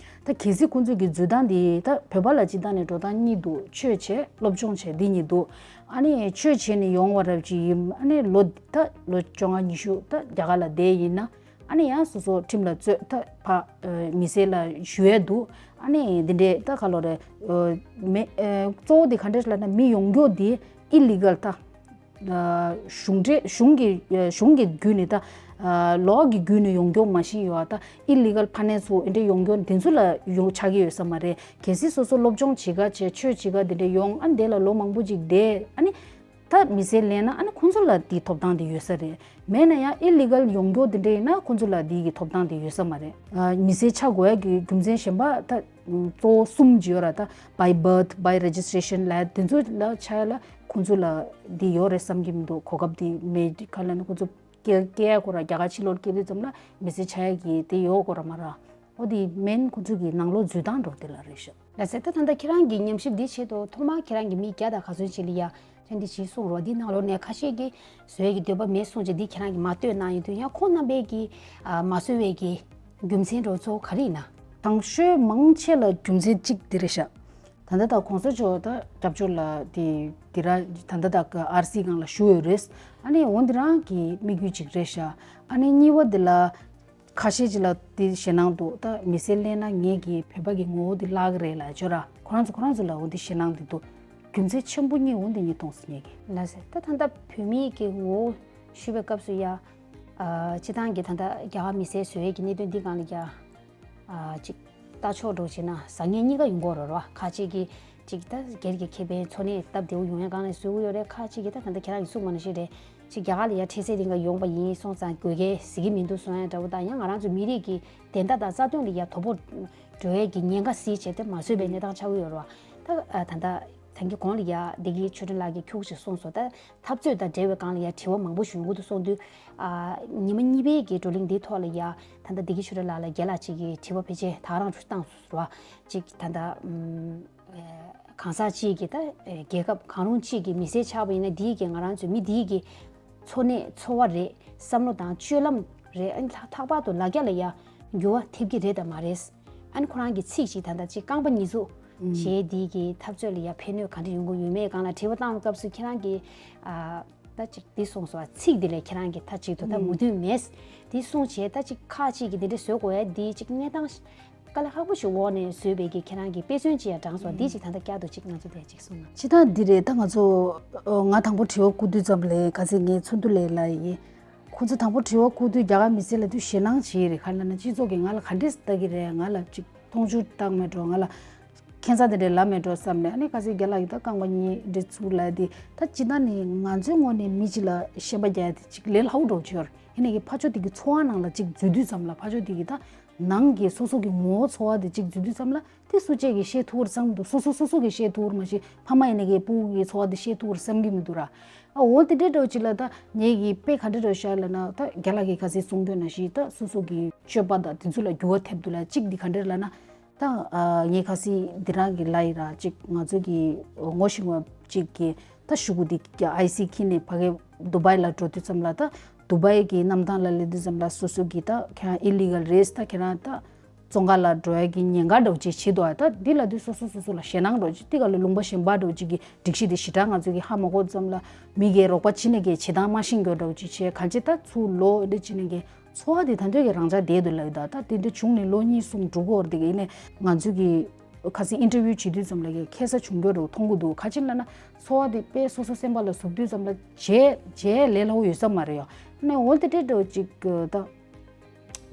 ད་གལ་སྲིད་ཁོང་ཚོས་ཀྱི་འཛུལ་སྟངས་དེ་ད་བོད་པ་ལ་སྤྱིར་བཏང་ནས་འགྲོ་སྟངས་གཉིས་འདུག་ཆོས་བྱས་སློབ་སྦྱོང་བྱས་འདི་གཉིས་འདུག་ཨ་ནི་ཆོས་བྱས་ནས་ཡོང་བ་རབས་ཅིག་ཡིན། ཨ་ནི་ལོ་ད་ལོ་བཅོ་ལྔ་ཉི་ཤུ་ད་རྒྱ་གར་ལ་བསྡད་ཡིན་ན། ཨ་ནི་ཡང་སོ་སོ་ཁྲིམས་ལ་རྩོད་ད་ཕ་མི་སེར་ལ་ཞུ་ཡས་འདུག་ཨ་ནི་འདི་འདྲའི་ད་ག་ལོ་རེད། མི་གཙོ་བོ་དེ་ག་འདྲས་ལབ་ན་མི་ཡོང་རྒྱུ་དེ་ཨི་ལི་གལ་ད། གཞུང་འབྲེལ་གཞུང་གི་གཞུང་གི་བརྒྱུད་ནས་ད་ལོག་གི་བརྒྱུད་ནས་ཡོང་རྒྱུ་མ་ཤེས་ཡོད་ད། ཨི་ལི་གལ་ཕ་ནས་ཚུ་འདི་འདྲས་ཡོང་རྒྱུ་འདི་ཚོ་ལ་ཡོང་ཆགས་ཀྱི་ཡོད་ས་མ་རེད། གལ་སྲིད་སོ་སོ་སློབ་སྦྱོང་བྱེད་ག་བྱས་ཆོས་བྱེད་ག་འདི་འདྲས་ཡོང་ཨ་ནི་དེ་ལ་ལོ་མང་པོ་ཅིག་བསྡད་ཨ་ནི། ད་མི་སེར་ལེན་ན་ཨ་ནི་ཁོང་ཚོ་ལ་དེའི་ཐོབ་ཐང་དེ་ཡོད་ས་རེད། མེད་ན་ཡང་ཨི་ལི་གལ་ཡོང་རྒྱུ་དེ་འདྲ་ཡིན་ན་ཁོང་ཚོ་ལ་དེའི་གི་ཐོབ་ཐང་དེ་ཡོད་ས་མ་རེད། ཨ་མི་སེར་ཆགས་དགོས་ཡ་གི་རྒྱུ་མཚན་གཞན་པ་ད་གཙོ་བོ་གསུམ་ཅིག་ཡོད་ར། ད་by birth, by registration ལབ་དེ་ཚོ་ལ་ཆ་ཡ་ལ་ཁོང་ཚོ་ལ་དེ་ཡོད་རེད་བསམ་གྱི་མི་འདུག་གོ་སྐབས་དེ་མེད་ག་ལ་ནི་ཁོང་ཚོ་སྐྱེ་སྐྱེ་ཡ་ཁོ་ར་རྒྱ་གར་ཕྱི་ལོགས་སྐྱེ་དུས་ཙམ་ལ་མི་སེར་ཆགས་ཡ་གི་དེ་ཡོད་ཁོ་ར་མ་ར། ཨོ་དེ་མེན་ཁོང་ཚོ་གི་ནང་ལོགས་འཛུལ་སྟངས་འགྲོ་དེ་ལ་རེད་ཤག་ལགས་སེ། ད་ད་ལྟ་ཁྱེད་རང་གི་ཉམས་ཞིབ་འདི་བྱེད་དུས་ཐོག་མར་ཁྱེད་རང་གི་མི་བརྒྱ་དང་ག་ཚོད་ཅིག་ལ་ཡ་ཁྱེད་འདི་ཞིག་གསུངས་རོགས། འདི་ནང་ལོགས་ནས་ཁ་ཤས་ཀྱིས་བཟོ་ཡས་ཀྱི་འདོད་པ་མེད་གསུངས་བྱས་འདི་ཁྱེད་རང་གིས་མ་ལྟོས་གནང་ཡོད་དུས་ཡང་ཁོང་རྣམ་པས་ཀྱིས་ཨ་མ་བཟོ་བའི་གི་རྒྱུ་མཚན་འགྲོ་གཙོ་བོ་ག་རེ་ཡིན་ན། དང་ཤོས་མང་ཆེ་ལ་རྒྱུ་མཚན་གཅིག་འདི་རེད་ཤག་ད་ལྟ་ད་གོང་ས་མཆོག་ད་སྐྱབས་བཅོལ་ལ་དེ་དེ་ར་ད་ལྟ་ད་ཨར་སི་སྒང་ལ་བཞུགས་ཡོད་རེད། ཨ་ནི་འོ་འདི་རང་གི་དམིགས་ཡུལ་གཅིག་རེད་ཤག་ཨ་ནི་གཉིས་པ་འདི་ལ། ཁ་ཤས་ཅིག་ལ་དེ་ཞེད་སྣང་འདུག་ད་མི་སེར་ལེན་ན་ངེད་ཀྱི་བོད་པ་གི་ངོ་བོ་དེ་བརླག་གི་རེད་ལབ་ཅོ་ར། ཁོ་རང་ཚོ་ཁོ་རང་ཚོ་ལ་འོ་དེ་ཞེད་སྣང་དེ་འདུག་རྒྱུ་མཚན་ཆེན་པོ་གཉིས་འོ་དེ་གཉིས་མཐོང་སོང་ངེད་ཀྱི། ལགས་སེ། ད་ད་ལྟ་བོད་མི་གི་ངོ་བོ་ཞུ་བའི་སྐབས་སུ་ཡ། ཨ་སྤྱི་བཏང་གི་ད་ལྟ་རྒྱ་གར་མི་སེར་བཟོ་ཡས་ཀྱི་གནད་དོན་འདི་སྒང་ལ་ཡ། ཨ་ཅིག་ལྟ་ཕྱོགས་འགྲོ་བྱས་ན་བཟང་ངན་གཉིས་ཀ་ཡོང་གི་ཡོད་རེད་བ། ཁ་ཅིག་གིས་ཅིག་ད་སྒེར་གྱི་ཁེ་ཕན་འཚོ་གནས་སྟབས་བདེ་བོ་ཡོང་ཡ་སྒང་ལ་བཟོ་གི་ཡོད་རེད། ཁ་ཅིག་གིས་ད་ད་ལྟ་ཁྱེད་རང་གིས་གསུངས་པ་ནང་བཞིན་རེད། ཅིག་རྒྱ་གར་ལ་ཡ་འཕྲལ་སེལ་རིང་ག་ཡོང་པ་ཡིན་སོང་ཙང་དགོས་གལ་གཟིགས་ཀྱི་མི་འདུག་གསུང་ཡ་འདྲ་བོ་དང་ཡང་ང་རང་ཚོའི་མི་རིགས་ཀྱི་བདེན་མཐའ་དང་རྩ་དོན་ལ་ཡ་དོ་ཕོག་འགྲོ་ཡས་ཀྱི་ཉེན་ཁ་གཟིགས་བྱས་ཏེ་མ་བཟོས་པའི་གནས་སྟངས་ཆགས་ཀྱི་ཡོད་རེད་བ། ད་ད་ད་ད་གིན་གོང་ལ་ཡ་བདེ་སྐྱིད་ཆོས་སྒྲོན་ལགས་ཀྱིས་ཁྱུག་ཅིག་གསུངས་སོང་། ད་འཐབ་རྩོད་དང་འབྲེལ་བའི་སྒང་ལ་ཡ་དྲི་བ་མང་པོ་ཞིག་ཡོང་གི་འདུག་གསུངས་དུས། ཨ་ཉི་མ་གཉིས་པའི་གི་བགྲོ་གླེང་འདིའི་ཐོག་ལ་ཡ་ད་ལྟ་བདེ་སྐྱིད་ཆོས་སྒྲོན་ལགས་ལ་རྒན་ལགས་གཅིག་གིས་དྲི་བ་ཕལ་ཆེར་ད་ག་རང་བཏང་སོང་བ། གཅིག་ད་ལྟ་ཨམ་ཨེ་གང་ཟག་གཅིག་གིས་ད་ཨེ་རྒྱལ་ཁབ་གང་རུང་གཅིག་གི་མི་སེར་ཆགས་པ་ཡིན་ན་འདིའི་གི་ང་རང་ཚོའི་མི་འདིའི་གི་འཚོ་གནས་འཚོ་བ་རེད། བསམ་བློ་དང་སྤྱོད་ལམ་རེད། ཨ་ནི་ལྷག་ལྷག་པར་དུ་ལ་རྒྱ་ལ་ཡ་འགྱུར་བ་ཐེབས་ཀྱི་རེད་དམ་མ་རེད། ཨ་ནི་ཁོ་རང་གི་ཚིག་ཅིག་ད་ལྟ་ཅིག་རྐང་པ་གཉིས་ཚུགས་བྱས་འདི་གི་འཐབ་རྩོད་ལ་ཡ་ཕན་གནོད་ག་འདྲ་ཡོང་གི་ཡོད་མེད་སྒང་ལ་དྲི་བ་བཏང་བའི་སྐབས་སུ་ཁྱེད་རང་གིས་ཨ་ད་ཅིག་འདི་གསུངས་སོང་བ། ཚིག་འདི་ལས་ཁྱེད་རང་གིས་ད་ཅིག་ཏུ་ད་མོས་མཐུན་མེད། འདི་གསུངས་བྱས་ད་ཅིག་ཁག་ཅིག་གིས་འདི་འདྲ་བཟོ་དགོས་ཡ་འདི་ཅིག་གནས་སྟངས་དཀའ་ལས་ཁག་པོ་ཞིག་འོག་ནས་བཟོས་པའི་གི་ཁྱེད་རང་གི་དཔེ་མཚོན་ཅིག་ཡང་དྲངས་སོང་། འདི་ཅིག་ད་ལྟ་བསྐྱར་དུ་ཅིག་ང་ཚོ་དེ་ཅིག་གསུངས་ན། ཅི་ད་འདི་རེད། ད་ང་ཚོ་ང་དང་པོ་དྲི་བ་བསྐུར་དུས་ཙམ་ལས་ག་ཚད་ངས་ཚོགས་འདུ་ལས་ལ་ཡིན། ཁོ་ཚོ་དང་པོ་དྲི་བ་བསྐུར་དུས་རྒྱ་གར་མི་སེར་ལ་དུས་ཞེད་སྣང་བྱེད་རེད། ག་ལ་ན་སྤྱི་ཚོགས་ཀྱིས་ང་ལ་ག་འདྲས་ལྟ་གི་རེད། ང་ལ་ཅིག་མཐོང་ཆུང་བཏང་མེད་འགྲོ། ང་ལ་ཁྱད་མཚར་དེ་འདྲས་ལབ་མེད་འགྲོ་བསམ་ནས། ཨ་ནི་ག་ཚོད་རྒྱ་ལགས་ཀྱིས་ད་རྐང་པ་གཉིས་འདྲས་ཚུར་ལབ་དེ་ད་ཅི་ད་ནི་ང་ཚོའི་ངོས་ནས་མི་གཅིག་ལ་ཤན་པ་རྒྱག་ཡ་དེ་ཅིག་ལས་སླ་བོ་འགྲོ་ཆོག་རེད། ཡིན་ནའི་གི་ཕར་ཕྱོགས་དེ་གི་ཚོར་བ་ནང་ལ་ཅིག་འཛུལ་དུས་ཙམ་ལ་ཕར་ཕྱོགས་དེ་གི་ད་ནང་གི་སོ་སོ་གི་ངོ་བོ་ཚོར་བ་དེ་ཅིག་འཛུལ་དུས་ཙམ་ལ་དེ་སུ་གཅིག་གིས་ཤེས་ཐུབ་རེད་བསམ་འདུག་སོ་སོ་སོ་སོ་གིས་ཤེས་ཐུབ་རེད། མ་གཞི་ཕ་མ་ཡིན་ནའི་གི་སྤུ་གུ་གི་ཚོར་བ་དེ་ཤེས་ཐུབ་རེད་བསམ་གི་མི་འདུག་ར། ཨ་འོ་དེ་འདྲའི་འདྲ་བོ་ཅིག་ལ་ད་ངེད་ཀྱི་དཔེ་ག་འདྲ་འདྲ་བོ་ཤར་ལབ་ན། ད་རྒན་ལགས་ཀྱིས་ག་ཚོད་གསུང་དོན་ནང་བཞིན་ད་སོ་སོ་གི་སྤྱོད་པ་དང་དེ་ཚོ་ལ་འགྱུར་བ་ཐེབས་འདུག་ལ། གཅིག་འདི་ག་འདྲ་ལབ་ན། ད་ཨ་ངས་ཁ་སང་འདི་རང་གི་ལབ་ཡིན་ར། གཅིག་ང་ཚོ་གི་ངོ་ཤེས་པ་གཅིག་གིས་ད་ཤོག་གུ་འདི་ཨའི་སི་འཁྱེར་ནས་ཕ་གི་དུ་བྷའི་ལ་འགྲོ་དུས་ཙམ་ལ། ད་དུ་བྷའི་གི་གནམ་ཐང་ལ་སླེབས་དུས་ཙམ་ལ་སོ་སོ་གི་ད་ཁྱེད་རང་ཨི་ལི་གལ་རེད། ད་ཁྱེད་རང་ད་བཙོན་ཁང་ལ་འགྲོ་ཡ་གི་ཉེན་ཁ་འདྲ་བོ་ཅིག་བྱེད་འདུག་ཨ་ད་འདི་ལབ་དུས་སོ་སོ་སོ་སོ་ལ་ཞེད་སྣང་འདྲ་བོ་ཅིག་དེ་ག་ལ་ལུང་པ་གཞན་པ་འདྲ་བོ་ཅིག་གི་སྒྲིག་གཞི་དེ་ཞེ་དྲག་ང་ཚོ་གི་ཧ་མ་གོ་ཙམ་ལ། མི་གིས་རོགས་པ་བྱེད་ནས་གི་བྱེད་སྟངས་མ་ཤེས་འགྱོ་འདྲ་བོ་ཅིག་བྱས། གང་ཅི་ད་ཚུར་ལོག་འདི་བྱེད་ནས་གི་ཚོར་བ་དེ་ད་འདོད་ཀྱི་རང་འཇགས་བསྡད་འདུག་ལབ་ཡོད། ད་ད་དེ་འདྲ་བྱུང་ནས་ལོ་གཉིས་གསུམ་དྲུག་འགོར་དེ་གི་ཡིན་ནས་ང་ཚོ་གི་ཁ་སང་ཨིན་ཊར་བིའུ་བྱེད་དུས་ཙམ་ལ་གི་ཁྱད་མཚར་བྱུང་འགྱོ་འདྲ་བོ་མཐོང་གི་འདུག་ག་ཅི་ལབ་ན་ཚོར་བ་དེ་དཔེ་སོ་སོ་སེམས་པ་ལ་ཟུག་དུས་ཙམ་ལ་བྱས་བྱས་ལས་སླ་བོ་ཡོད་ས་མ་རེད་ཡ། ནས་འོ་དེ་འདྲ་འདྲ་བོ་ཅིག་ད།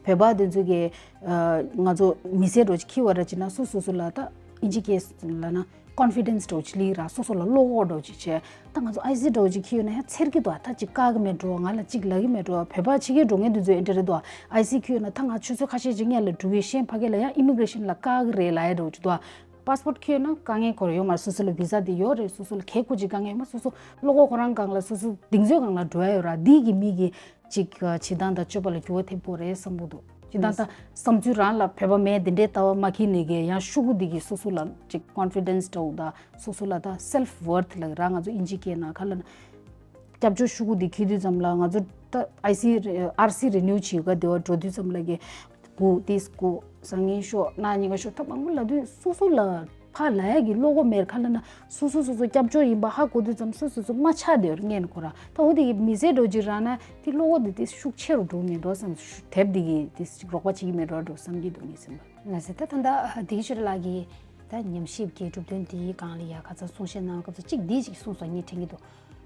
བོད་པ་དེ་ཚོ་གི་ཨ་ང་ཚོ་མི་སེར་འདྲ་བོ་ཅིག་འཁྱེར་བ་ར་བྱས་ན་སོ་སོ་སོ་ལ་ད་ཨིན་ཇི་སྐད་ལབ་ན་ཀོན་ཕི་ཌེན་སི་འདྲ་བོ་ཅིག་སླེབས་ར། སོ་སོ་ལ་བློ་ཁོག་འདྲ་བོ་ཅིག་བྱས། ད་ང་ཚོ་ཨའི་སི་འདྲ་བོ་ཅིག་འཁྱེར་ཡོད་ན་ཡང་འཚེར་གི་འདུག་ད་ཅིག་བཀག་གི་མེད་འགྲོ། ང་ལ་ཅིག་ལབ་གི་མེད་འགྲོ། བོད་པ་ཕྱི་རྒྱལ་འགྲོ་མཁན་དེ་ཚོ་ཨེ་འདྲ་རེད་འདུག་ཨའི་སི་འཁྱེར་ཡོད་ན་ད་ང་ཆུ་ཚོད་ཁ་ཤས་ཅིག་སྔོན་ལ་འགྲོ་གི་ཡིན། གཞན་ཕ་གི་ལ་ཡང་ཨི་མི་གྷི་རེ་ཤན་ལ་བཀག་གི་རེད་ལབ་ཡ་འདྲ་བོ་ཅིག་འདུག་པ་སི་པོར་ཊི་འཁྱེར་ཡོད་ན་དཀའ་ངལ་ཁོ་ར་ཡོད་མ་རེད། སོ་སོ་ལ་བི་ཟ་དེ་ཡོད་རེད། སོ་སོ་ལ་གད་ཁུ་ཅིག་དཀའ་ངལ་ཡོད་མ། སོ་སོ་བློ་ཁོག་ཁོ་རང་སྒང་ལ་སོ་སོ་གདེང་ཚོད་སྒང་ལ་འགྲོ་ཡ་ཡོད་ར། འདི་གི་མི་གི་ཅིག་བྱེད་སྟངས་དང་སྤྱོད་པ་ལ་འགྱུར་བ་ཐེབས་ཀྱི་རེད་བསམ་གྱི་འདུག་སྤྱིར་བཏང་ད་བསམ་ཚུལ་རང་ལ་བོད་པ་མེད་དེ་འདྲའི་ལྟ་བ་མ་འཁྱེར་ནས་གི་ཡང་ཤོག་གུ་འདི་གིས་སོ་སོ་ལ་ཅིག་ཀོན་ཕི་ཌེན་སི་འདྲ་བོ་དང་སོ་སོ་ལ་ད་སེལ་ཕི་ཝར་ཐི་ལབ་ར། ང་ཚོ་ཨིན་ཇི་སྐད་ནང་ག་ལབ་ན་སྐྱབས་བཅོལ་ཤོག་གུ་འདི་འཁྱེར་དུས་ཙམ་ལ་ང་ཚོ་ད་ཨའི་སི་ཨར་སི་རི་ནིའུ་བྱེད་ག་དེ་བ་འགྲོ་དུས་ཙམ་ལ་གི་ སྒུག་ཏིས་སྒུག་བཟང་ངན་ཤོག་གནའ་ཉིན་ག་ཤོག་ད་མང་པོ་ལབ་དུས་སོ་སོ་ལ་ཕར་ལབ་ཡ་གི་བློ་ཁོག་མེད་ཁ་ལ་ན་སོ་སོ་སོ་སོ་སྐྱབས་བཅོལ་ཡིན་པ་ཧ་གོ་དུས་ཙམ་སོ་སོ་སོ་མ་ཆགས་བསྡད་ཡོད་རེད་ངས་ནི་ཁོ་ར་ད་འོ་དེ་གི་མི་ཚེ་འགྲོ་ཅིག་རག་ན་དེ་བློ་ཁོག་དེ་དེ་ཤུགས་ཆེ་རུ་འགྲོ་མེད་འགྲོ་བསམ་དེབ་དེ་གི་དེ་རོགས་པ་བྱེད་ཀྱི་མེད་འགྲོ་འགྲོ་བསམ་གྱི་འདུག་ངས་སེམས་པ། ལགས་སེ་ད་ད་ལྟ་དེ་གི་ཤུ་ར་ལགས་ཀྱིས་ད་ཉམས་ཞིབ་ཀྱི་གྲུབ་དོན་དེའི་སྒང་ལ་ཡ་ཁ་ཚ་གསུང་བཤད་གནང་སྐབས་སུ་གཅིག་འདི་གཅིག་གསུངས་སོང་ངས་དྲན་གྱི་འདུག་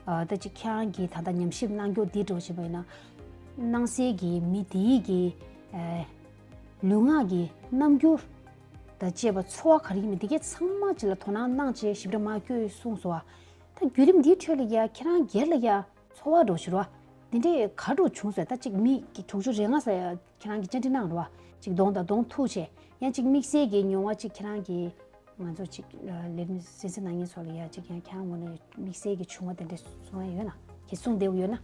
ཨ་ད་ཅིག་ཁྱེད་རང་གིས་ད་ལྟ་ཉམས་ཞིབ་གནང་རྒྱུ་འདི་འགྲོ་བྱེད་པ་ཡིན་ན་སྣང་གསལ་གྱི་མི་དེའི་གི་ཨ་ལུས་ངག་གི་རྣམ་འགྱུར་དང་བཅས་པ་ཚོར་བ་ག་རེ་ཡིན་མིན་དེ་གས་ཚང་མ་ཅིག་ལ་དོ་སྣང་གནང་བྱས་ཞིབ་ཕྲ་མར་བསྐྱོད་གསུངས་སོང་བ། ད་བརྒྱུད་རིམ་འདིའི་ཁྲོད་ལ་ཡ་ཁྱེད་རང་སྒེར་ལ་ཡ་ཚོར་བ་འགྲོ་ཞིག་རོ། འདི་འདྲའི་ག་འགྲོ་བྱུང་ཟེར་ད་ཅིག་མི་གི་དྲུག་ཅུ་རེ་ལྔ་ཟེར་ཡ་ཁྱེད་རང་གི་བཅར་འདྲི་གནང་རོ། ཅིག་གདོང་དང་གདོང་ཐུག་བྱས་ཡང་ཅིག་དམིགས་བསལ་གྱི་མྱོང་བ་ཅིག་ཁྱེད་རང་གི་ང་ཚོ་ཅིག་ལས་རིམ་གསན་གཟིགས་གནང་མཁན་ཚོ་ལ་ཡ་ཅིག་ཡང་ཁྱེད་རང་ངོས་ནས་དམིགས་བསལ་གྱི་བྱུང་བ་དེ་འདྲ་གསུང་ཡ་ཡོད་ན་གལ་གསུང་བདེ་བོ་ཡོད་ན།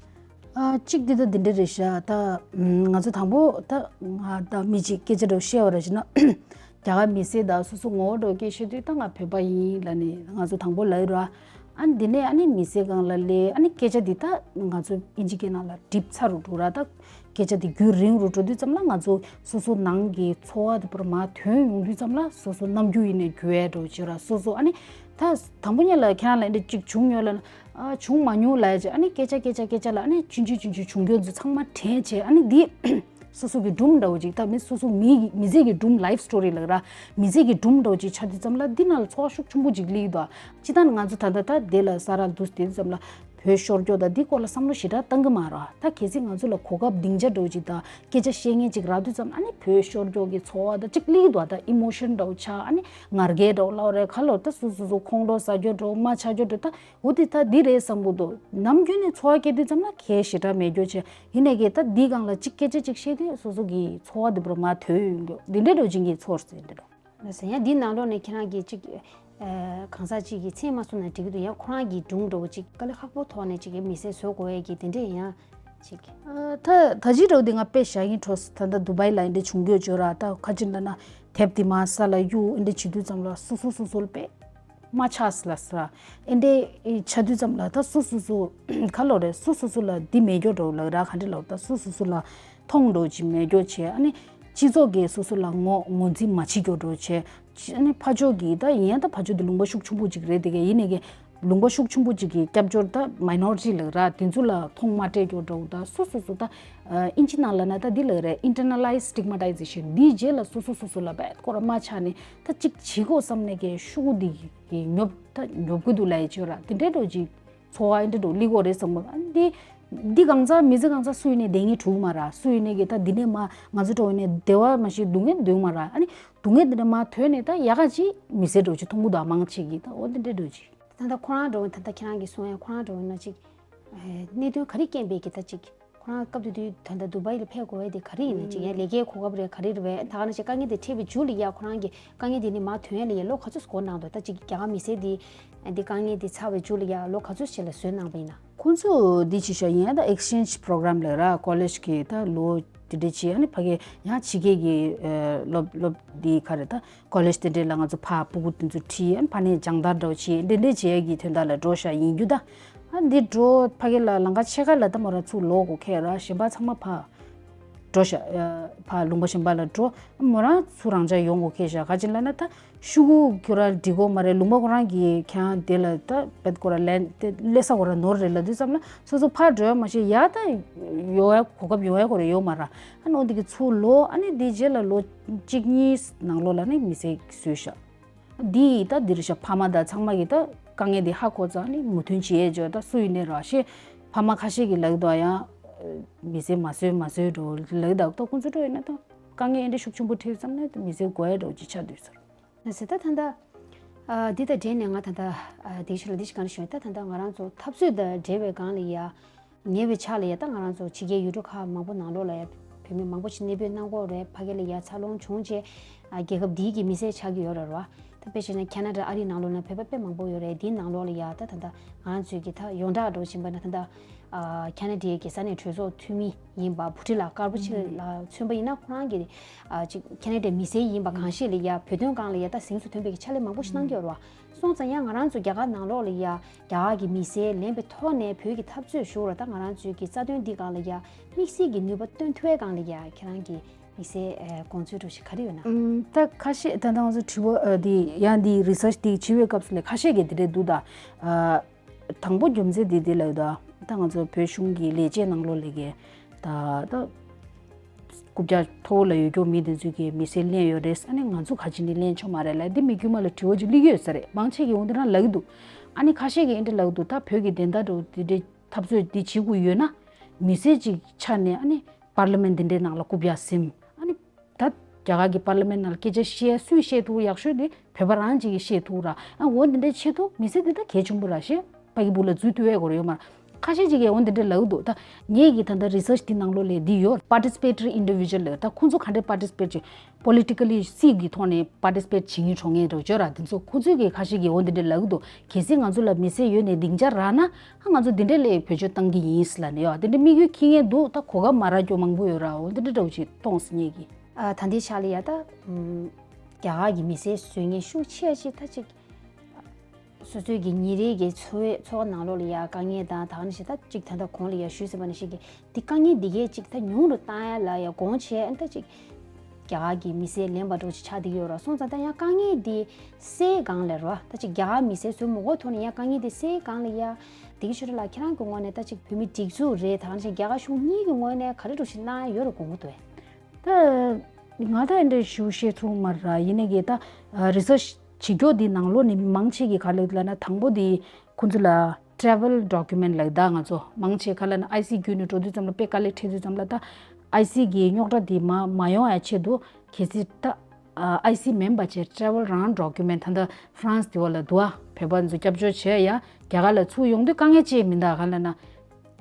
ཨ་གཅིག་འདི་ད་འདི་འདྲ་རེད་ཤག་ད་ང་ཚོ་དང་པོ་ད་ང་ད་མི་གཅིག་སྐད་ཆ་འདྲ་བཤད་པ་རེད་ཅེ་ན། རྒྱ་གར་མི་སེར་དང་སོ་སོ་ངོ་བོ་འདྲ་བོ་སྐད་བཤད་དུས་ད་ང་བོད་པ་ཡིན་ལབ་ནས་ང་ཚོ་དང་པོ་ལབ་ཡོད་ར། ཨ་ནི་འདི་ནས་ཨ་ནི་མི་སེར་སྒང་ལ་སླེབས་ཨ་ནི་སྐད་ཆ་འདི་ད་ང་ཚོ་ཨིན་ཇི་སྐད་ནང་ལ་གྲིབ་ཚ་རུ་འགྲོ་ར་ད། སྐད་ཆ་འདི་རྒྱུན་རིང་རུ་འགྲོ་དུས་ཙམ་ལ་ང་ཚོ་སོ་སོ་ནང་གི་ཚོར་བ་དེ་པར་མར་ཐོན་ཡོང་དུས་ཙམ་ལ་སོ་སོ་རྣམ་འགྱུར་ཡིན་ནས་འགྱུར་ཡས་འགྲོ་བྱེད་ར་སོ་སོ་ཨ་ནི། ད་དང་པོ་ཉིད་ལ་ཁྱེད་རང་ལ་འདི་གཅིག་བྱུང་ཡོད་ལ་ཨ་བྱུང་མ་མྱོང་ལབ་ཡ་ཅིག་ཨ་ནི་སྐད་ཆ་སྐད་ཆ་སྐད་ཆ་ལ་ཨ་ནི་ཆུང་ཆུང་ཆུང་ཆུང་བྱུང་རྒྱུ་ཚོ་ཚང་མ་དྲན་བྱས་ཨ་ནི་འདི་སོ་སོ་གི་སྒྲུང་འདྲ་བོ་ཅིག་ད་མི་སོ་སོ་མི་མི་ཚེ་གི་སྒྲུང་life story་ལབ་ར་མི་ཚེ་གི་སྒྲུང་འདྲ་བོ་ཅིག་ཆགས་དུས་ཙམ་ལ་འདི་ནང་ལ་ཚོར་བ་ཤུགས་ཆེན་པོ་ཅིག་སླེབས་འདུག་ཅི་ལྟར་ང་ཚོ་ད་ལྟ་ད་དེ་ལ་ས་ར་འདུག་དེ་ཙམ་ལ་བོད་ཤོར་རྒྱུ་དང་འདི་སྐོར་ལ་བསམ་བློ་ཞེ་དྲག་བཏང་གི་མ་རེད། ད་གལ་སྲིད་ང་ཚོ་ལ་གོ་སྐབས་སྡིངས་ཆ་འདྲ་བོ་ཅིག་དང་སྐད་ཆ་བཤད་མཁན་ཅིག་རག་དུས་ཙམ་ཨ་ནི་བོད་ཤོར་རྒྱུ་གི་ཚོར་བ་དང་ཅིག་སླེབས་འདུག་ད་emotion་འདྲ་བོ་ཆགས་ཨ་ནི་ངར་སྐད་འདྲ་བོ་ལབ་རེད་ག་ལོར་ད་སོ་སོ་སོ་ཁོང་ཁྲོ་ཟ་རྒྱུ་འདྲ་བོ་མ་ཆགས་རྒྱུ་འདྲ་བོ་ད། འོ་དེ་ད་འདི་རེད་བསམ་གྱི་འདུག་ནམ་རྒྱུན་ནས་ཚོར་བ་སྐྱེ་དུས་ཙམ་ལ་གལ་ཞེ་དྲག་མེད་རྒྱུ་བྱས་ཡིན་ནའི་གི་ད་འདི་སྒང་ལ་གཅིག་སྐད་ཆ་གཅིག་བཤད་དུས་སོ་སོ་གི་ཚོར་བ་འདི་པར་མར་ཐོན་ཡོང་རྒྱུ་འདི་འདྲའི་འགྲོ་བྱེད་ཀྱི་ཚོར་ཟེར་འདི་འདྲ། ལགས་སོ། ཡང་འདི་ནང་ལོགས་ནས་ཁྱེད་རང་གིས་གཅིག་གང་ཟག་གཅིག་གི་མཚན་མ་གསུངས་ན་འགྲིག་གི་འདུག་ཡང་ཁོ་རང་གི་སྒྲུང་འདྲ་བོ་གཅིག་དཀའ་ལས་ཁག་པོ་ཐོག་ནས་གཅིག་གི་མི་ཚེ་བཟོ་དགོས་ཡས་ཀྱི་དེ་འདྲས་ཡང་གཅིག་ད་ད་ཅི་འདྲ་བོ་འདི་ང་དཔེ་བཞག་གིན་འགྲོ་ད་ད་དུ་བའི་ལ་འདི་འདྲ་བྱུང་རྒྱུ་བརྗོད་ར་ད་ཁ་ཅིག་ལ་ན་དེབ་འདི་མ་ས་ལ་གཡུག་འདི་འདྲ་བྱེད་དུས་ཙམ་ལ་སོ་སོ་སོ་སོ་ལ་དཔེ། མ་ཆགས་ལ་ཟེར། ཨེ་འདྲའི་ཆ་དུས་ཙམ་ལ་ད་སོ་སོ་སོ་ག་ལོ་རེད་སོ་སོ་སོ་ལ་འདི་མེད་རྒྱུ་འགྲོ་ལག་ར་ག་འདྲ་ལོ་ད་སོ་སོ་སོ་ལ་མཐོང་འགྲོ་ཅི་མེད་རྒྱུ་བྱས་ཨ་ནི་སྤྱི་ཚོགས་ཀྱི་སོ་སོ་ལ་ངོ་ངོས་འཛིན་མ་བྱེད་རྒྱུ་འགྲོ་བྱས་ཨ་ནི་ཕ་ཕྱོགས་ཀྱི་ད་ཡིན་ཡང་ད་ཕ་ཕྱོགས་འདི་ལུང་པ་ཤུགས་ཆེན་པོ་ཅིག་རེད་དེ་ག་ཡིན་ནས་གི་ལུང་པ་ཤུགས་ཆེན་པོ་ཅིག་གི་སྐྱབས་བཅོལ་ད་མའི་ནོ་རི་ཊི་ལག་ར་དེ་ཚོ་ལ་མཐོང་མ་སྤྲད་རྒྱུ་འགྲོ་ད་སོ་སོ་སོ་ད་ཨིན་ཇི་ནང་ལ་ན་ད་འདི་ལག་རེད་internalized stigmatization འདིའི་རྗེས་ལ་སོ་སོ་སོ་སོ་ལ་བད་སྐོར་མ་ཆགས་ནས་ད་ཅིག་བྱེད་དགོས་བསམ་ནས་གི་ཤུགས་འདི། གི་ཉོབ་ད་ཉོབ་གི་འདུག་ལབ་ཡི་ཅོ་ར་དེ་འདྲའི་འགྲོ་ཅིག་ཚོར་བ་འདྲ་འགྲོ་ལི་གོ་རེད་བསམ་གི་འདི་འདི་གང་ཚ་མི་ཚེ་གང་ཚ་སུ་ཡིན་ནའི་བསྡད་ངེས་གྲུག་མ་ར་སུ་ཡིན་ནའི་གི་ད་འདི་ནས་མ་ང་ཚོ་འགྲོ་ཡིན་ནའི་བདེ་བ་མ་ཤེས་སྡུག་བསྔལ་འདུག་མ་ར་ཨ་ནི་སྡུག་བསྔལ་འདི་འདྲ་མ་ཐོན་ནས་ད་ཡག་ག་ཅིག་མི་ཚེ་འགྲོ་ཅིག་མཐོང་གི་འདུག་མང་ཆེ་གི་ད་འོ་འདི་འདྲའི་འགྲོ་ཅིག་ད་ལྟ་ཁོ་རང་འགྲོ་ད་ལྟ་ཁྱེད་རང་གི་གསུང་ཡ་ཁོ་རང་འགྲོ་ན་ཅིག་གནད་དོན་ག་རེ་རྐྱེན་པས་གི་ད་ཅིག་ཁོ་རང་སྐབས་དེ་དུས་ད་ལྟ་དུ་བའི་ལ་ཕེབས་དགོས་པ་དེ་ག་རེ་ཡིན་ན་ཅིག་ཡང་ལས་ཀའི་གོ་སྐབས་རེད་ག་རེ་རེད་བས་ད་ག་ནང་བཞིན་དཀའ་ངལ་དེ་འཕྲད་པའི་མཇུག་ལ་ཡ་ཁོ་རང་གི་དཀའ་ངལ་དེ་ནི་མར་ཐོན་ཡ་ལ་ཡ་ལོ་ག་ཚོད་འགོར་གནང་འདུག་ད་ཅིག་རྒྱ་གར་མི་སེར་དེ་འདི་དཀའ་ངལ་དེ་ཚར་བའི་མཇུག་ལ་ཡ་ལོ་ག་ཚོད་ཞིག་ལ་བཟོས་གནང་པ་ཡིན་ན། ཁོང་ཚོ་འདི་ཅི་ཤ་ཡིན་ད་ཨེག་སི་ཅེན་ཇི་པོ་རོ་གྷ་རམ་ལ་ར་ཀོ་ལེཇ་གི་ད་ལོ་དེ་འདྲ་ཅི་ཨ་ནི་ཕ་གི་ཡང་ཕྱི་རྒྱལ་གི་སློབ་སློབ་འདི་ག་རེ་ད། ཀོ་ལེཇ་དེ་འདྲས་ལ་ང་ཚོ་ཕ་སྤུ་གུ་དེ་ཚོ་ཁྲིད་ཨ་ནི་ཕ་ནས་སྦྱང་བརྡར་འདྲ་བོ་བྱེད་འདི་འདྲས་བྱེད་ཡ་གི་དོན་དག་ལ་འགྲོ་ཤག་ཡིན་རྒྱུ་ད། ཨ་འདི་འགྲོ་ཕ་གི་ལ་ལམ་ཁ་ཕྱེད་ཀ་ལ་ད་མོ་རང་ཚུར་ལོག་དགོས་ཁེལ་ར་གཞན་པ་ཚང་མ་ཕ་འགྲོ་ཤག་ཕ་ལུང་པ་གཞན་པ་ལ་འགྲོ་མོ་རང་ཚུར་རང་འཇགས་ཡོང་དགོས་ཁེལ་ཤག་ག་ཅི་ལ་ན་ད་ཤུ་གུ་ཁྱོད་ར་འགྲིག་གོ་མ་རེད་ལུང་པ་ཁོ་རང་གི་ཁྱེད་རང་དེ་ལ་ད་བེད་ཁོ་ར་ལན་དེ་སླེབས་ས་ཁོ་ར་ནོར་རེད་ལབ་དུས་ཙམ་ལ་སོ་སོ་ཕ་འགྲོ་ཡ་མ་ཤེས་ཡ་ད་ཡོང་ཡ་གོ་སྐབས་ཡོང་ཡ་ཁོ་ར་ཡོད་མ་ར། ཨ་ནི་འོ་འདི་གི་ཚུར་ལོག་ཨ་ནི་འདིའི་རྗེས་ལ་ལོ་གཅིག་གཉིས་ནང་ལོགས་ལ་ནི་མི་ཚེ་བཟོས་ཤག་འདི་ཡིས་ད་འདིར་ཤག་ཕ་མ་དང་ཚང་མ་གིས་ད་དཀའ་ངལ་འདི་ཧ་གོ་ཙང་ནི་མོས་མཐུན་བྱེད་ཡས་བརྗོད་ད་སུ་ཡིན་ནའི་ར་ཤེས་ཕ་མ་ཁ་ཤས་ཀྱིས་ལབ་ཀྱི་འདུག་ཡང་མི་ཚེ་མ་བཟོས་མ་བཟོས་འགྲོ་ལབ་ཀྱི་འདུག་ད་ཁོང་ཚོ་འགྲོ་ཡིན་ན་ད་དཀའ་ངལ་འདི་ཤུགས་ཆེན་པོ་འཕྲད་ཙམ་ན་མི་ཚེ་དགོས་ཡས་འགྲོ་ཅིག་ཆགས་འདུག་ཟེར། ལགས་སེ་ད་ད་ལྟ། ཨ་འདི་དང་འབྲེལ་ནས་ང་ད་ལྟ་ཨ་འདི་ཞུ་ལ་འདི་ཞིག་གང་ཞུ་ད་ད་ལྟ་ང་རང་ཚོ་འཐབ་རྩོད་དང་འབྲེལ་བའི་སྒང་ལ་ཡ། ཉེ་བའི་ཆར་ལ་ཡ་ད་ང་རང་ཚོ་ཕྱི་རྒྱལ་ཡུལ་གྲུ་ཁག་མང་པོ་ནང་ལོགས་ལ་ཡ་བོད་མི་མང་པོ་ཞིག་གནས་སྤོས་གནང་གི་ཡོད་རེད། ཕ་གི་ལ་ཡ་འཚར་ལོངས་བྱུང་རྗེས་ཨ་རྒྱལ་ཁབ་འདིའི་གི་མི་སེར་ཆགས་ཀྱི་ཡོད་རེད་ར། ད་དཔེ་བྱས་ན་ཁ་ན་ཌ་ཨ་རི་ནང་ལོགས་ན་བོད་པ་དཔེ་མང་པོ་ཡོད་རེད། འདིའི་ནང་ལོགས་ལ་ཡ་ད་ད་ལྟ་ང་རང་ཚོའི་གི་ད་ཡོངས་གྲགས་འགྲོ་བཞིན་པ་ན་ད་ལྟ། ཁ་ན་ཌའི་གི་ས་གནས་གྲོས་ཚོགས་འཐུས་མི་ཡིན་པ་བྷུ་ཊི་ལགས་དཀར་པོ་ཆེ་ལགས་མཚོན་པ་ཡིན་ན་ཁོ་རང་གི་ཨ་ཅིག་ཁ་ན་ཌའི་མི་སེར་ཡིན་པ་གང་ཤེས་ལ་ཡ་བོད་དོན་སྒང་ལ་ཡ་ད་གཟེངས་སུ་ཐོན་པའི་གི་ཕྱག་ལས་མང་པོ་ཞིག་གནང་གི་ཡོད་རེད་བ། སོང་ཙང་ཡང་ང་རང་ཚོ་རྒྱ་གར་ནང་ལོགས་ལ་ཡ་རྒྱ་གར་གི་མི་སེར་ལེན་པའི་ཐོག་ནས་བོད་ཀྱི་འཐབ་རྩོད་ཞུ་བར་ད་ང་རང་ཚོའི་གི་རྩ་དོན་འདི་སྒང་ལ་ཡ་དམིགས་བསལ་གྱི་ནུས་པ་བཏོན་ཐུབ་པའི་སྒང་ལ་ཡ་ཁྱེད་རང་གི་ དམིགས་བསལ་དགོངས་ཚུལ་འདྲ་ཞིག་ག་རེ་ཡོད་ན། ད་ཁ་ཤས་ད་ལྟ་ང་ཚོ་དྲི་བ་འདི་ཡང་འདི་research་འདི་བྱེད་པའི་སྐབས་སུ་ལས་ཁ་ཤས་ཀྱིས་འདི་འདྲས་འདུག་ད། དང་པོ་རྒྱུ་མཚན་འདི་འདི་ལ་ཡོད་ད། ད་ང་ཚོ་བོད་གཞུང་གི་ལས་བྱེད་ནང་ལོགས་ལས་ཀའི་ད་ད་རྐུབ་བཀྱག་མཐོ་བོ་ལ་ཡོད་རྒྱུ་མི་འདི་ཚོས་ཀྱི་མི་སེར་ལེན་ཡོད་རེད། ཨ་ནི་ང་ཚོ་ག་ཅི་ནས་ལེན་ཆོག་མ་རེད་ལ། འདི་མི་དཀྱུས་མ་ལ་དྲི་བ་ཅིག་སླེབས་ཀྱི་ཡོད་ས་རེད། མང་ཆེ་གིས་འོ་འདི་རང་ལབ་ཀྱི་འདུག་ཨ་ནི་ཁ་ཤས་ཀྱིས་འདི་འདྲ་ལབ་ཀྱི་འདུག་ད་བོད་ཀྱི་བདེན་མཐའ་འདྲ་བོ་འདི་འདྲའི་འཐབ་རྩོད་འདི་བྱེད་དགོས་ཡོད་ན་མི་སེར་ཅིག་ཆགས་ནས་ཨ་ནི་པར་ལི་མེན་འདི་འདྲའི་ནང་ལ་རྐུབ་བཀྱག་ཟིན། ཨ་ནི་ད་རྒྱ་གར་གྱི་པར་ལི་མེན་ནང་ལ་སྐད་ཆ་བཤད་སུས་བཤད་ཐུབ་ཡག་ཤོས་དེ་བོད་པ་རང་ཅིག་གིས་བཤད་ཐུབ་ར། ཨ་འོ་འདི་འདྲའི་ཆེད་དུ་མི་སེར་འདི་ད་གལ་ཆེན་པོ་ར་ཞེས་ཕ་གི་སྦུག་ལ་འཛུལ་ཐུབ་ཡས་སྐོར་ཡོད་མ་ར། ཁ་ཤས་ཅིག་གིས་འོ་འདི་འདྲའི་ལབ་ཀྱི་འདུག་ད་ངེད་ཀྱི་ད་ལྟ་research འདི་ནང་ལོགས་ལས་འདི་ཡོད། participatory individual ལབ་ད་ཁོང་ཚོ་ག་འདྲའི་participate བྱེད། politically སྲིད་ཀྱི་ཐོག་ནས་participate བྱེད་མཁན་གྲོང་ངེར་འགྲོ་བརྗོད་ར། དེ་ཚོ་ཁོ་ཚོས་ཀྱི་ཁ་ཤས་ཀྱིས་འོ་འདི་འདྲ་ལབ་ཀྱི་འདུག་གལ་སྲིད་ང་ཚོ་ལ་མི་སེར་ཡོད་ནས་སྡིངས་ཆ་རག་ན་ཨ་ང་ཚོ་འདི་འདྲ་ལས་བེད་སྤྱོད་བཏང་གི་ཡིན་ཟེར་ལབ་ནས་ཡོད། འདི་འདྲ་དམིགས་ཡུལ་འཁྱེར་མཁན་འདུག་ད་གོ་སྐབས་མ་རག་རྒྱུ་མང་པོ་ཡོད་ར། འོ་འདི་འདྲ་འདྲ་བོ་ཞིག་མཐོང་སོང་ངེད་ཀྱིས། ཨ་ད་ལྟའི་ཆ་ལ་ཡ་ད་རྒྱ་གར་གྱི་མི་སེར་བཟོ་མཁན་ཤུགས་ཆེ་ཅིག་ད་ཅིག་སོ་སོའི་གི་ཉིན་རེའི་གི་འཚོ་བའི་འཚོ་བ་ནང་ལོགས་ལ་ཡ་དཀའ་ངལ་དང་ད་ག་ནང་བཞིན་ད་ཅིག་ད་ལྟ་གོང་ལ་ཡ་ཞུས་ཟིན་པ་ནང་བཞིན་གི་འདི་དཀའ་ངལ་འདི་གས་ཅིག་ད་ཉུང་རུ་བཏང་ཡ་ལ་ཡ་དགོངས་བྱས། ཨ་ད་ཅིག་རྒྱ་གར་གྱི་མི་སེར་ལེན་པ་འདྲ་བོ་ཅིག་ཆགས་བསྡད་ཀྱི་ཡོད་ར། སོང་ཙང་ད་ཡང་དཀའ་ངལ་འདི་སེལ་སྒང་ལ་ར་ད་ཅིག་རྒྱ་གར་མི་སེར་བཟོ་མི་དགོས་ཐོག་ནས་ཡང་དཀའ་ངལ་འདི་སེལ་སྒང་ལ་ཡ་བདེ་སྐྱིད་ཆོས་སྒྲོན་ལགས་ཁྱེད་རང་གི་ངོས་ནས་ད་ཅིག་བོད་མི་སྒྲིག་འཛུགས་རེད་ད་ག་ནང་བཞིན་རྒྱ་གར་གཞུང་གཉིས་ཀྱི་ངོས་ནས་ག་རེ་འདྲ་བོ་ཞིག་གནང་ཡ་ཡོད་རེད་དགོངས་ཀྱི་འདུག་ཨེ། ད་ང་ད་འདི་འདྲ་ཞུ་ཤེས་ཐུབ་མ་ར། ཡིན་ནའི་གི་ད་research བྱེད་རྒྱུ་འདི་ནང་ལོགས་ནས་མང་ཆེ་གིས་ག་ལབ་ལབ་ན་དང་པོ་འདི་ཁོང་ཚོ་ལ་travel document ལབ་ད་ང་ཚོ་མང་ཆེ་ག་ལབ་ན་ཨའི་སི་བརྒྱུད་ནས་འགྲོ་དུས་ཙམ་ལ་དཔེ་དཀའ་ལས་འཕྲད་དུས་ཙམ་ལ་ད་ཨའི་སི་གི་རྙོག་དྲ་འདི་མ་མ་ཡོང་ཡ་ཆེད་དུ་གལ་སྲིད་ད་ཨའི་སི་མིན་པ་བྱས་travel རང་document ད་ལྟ་France དེ་བ་ལ་འདུག་ཨ། བོད་པ་ཚོ་སྐྱབས་བཅོལ་བྱས་ཡ་རྒྱ་གར་ལ་ཚུར་ཡོང་དུས་དཀའ་ངལ་ཅི་མི་འདུག་ག་ལབ་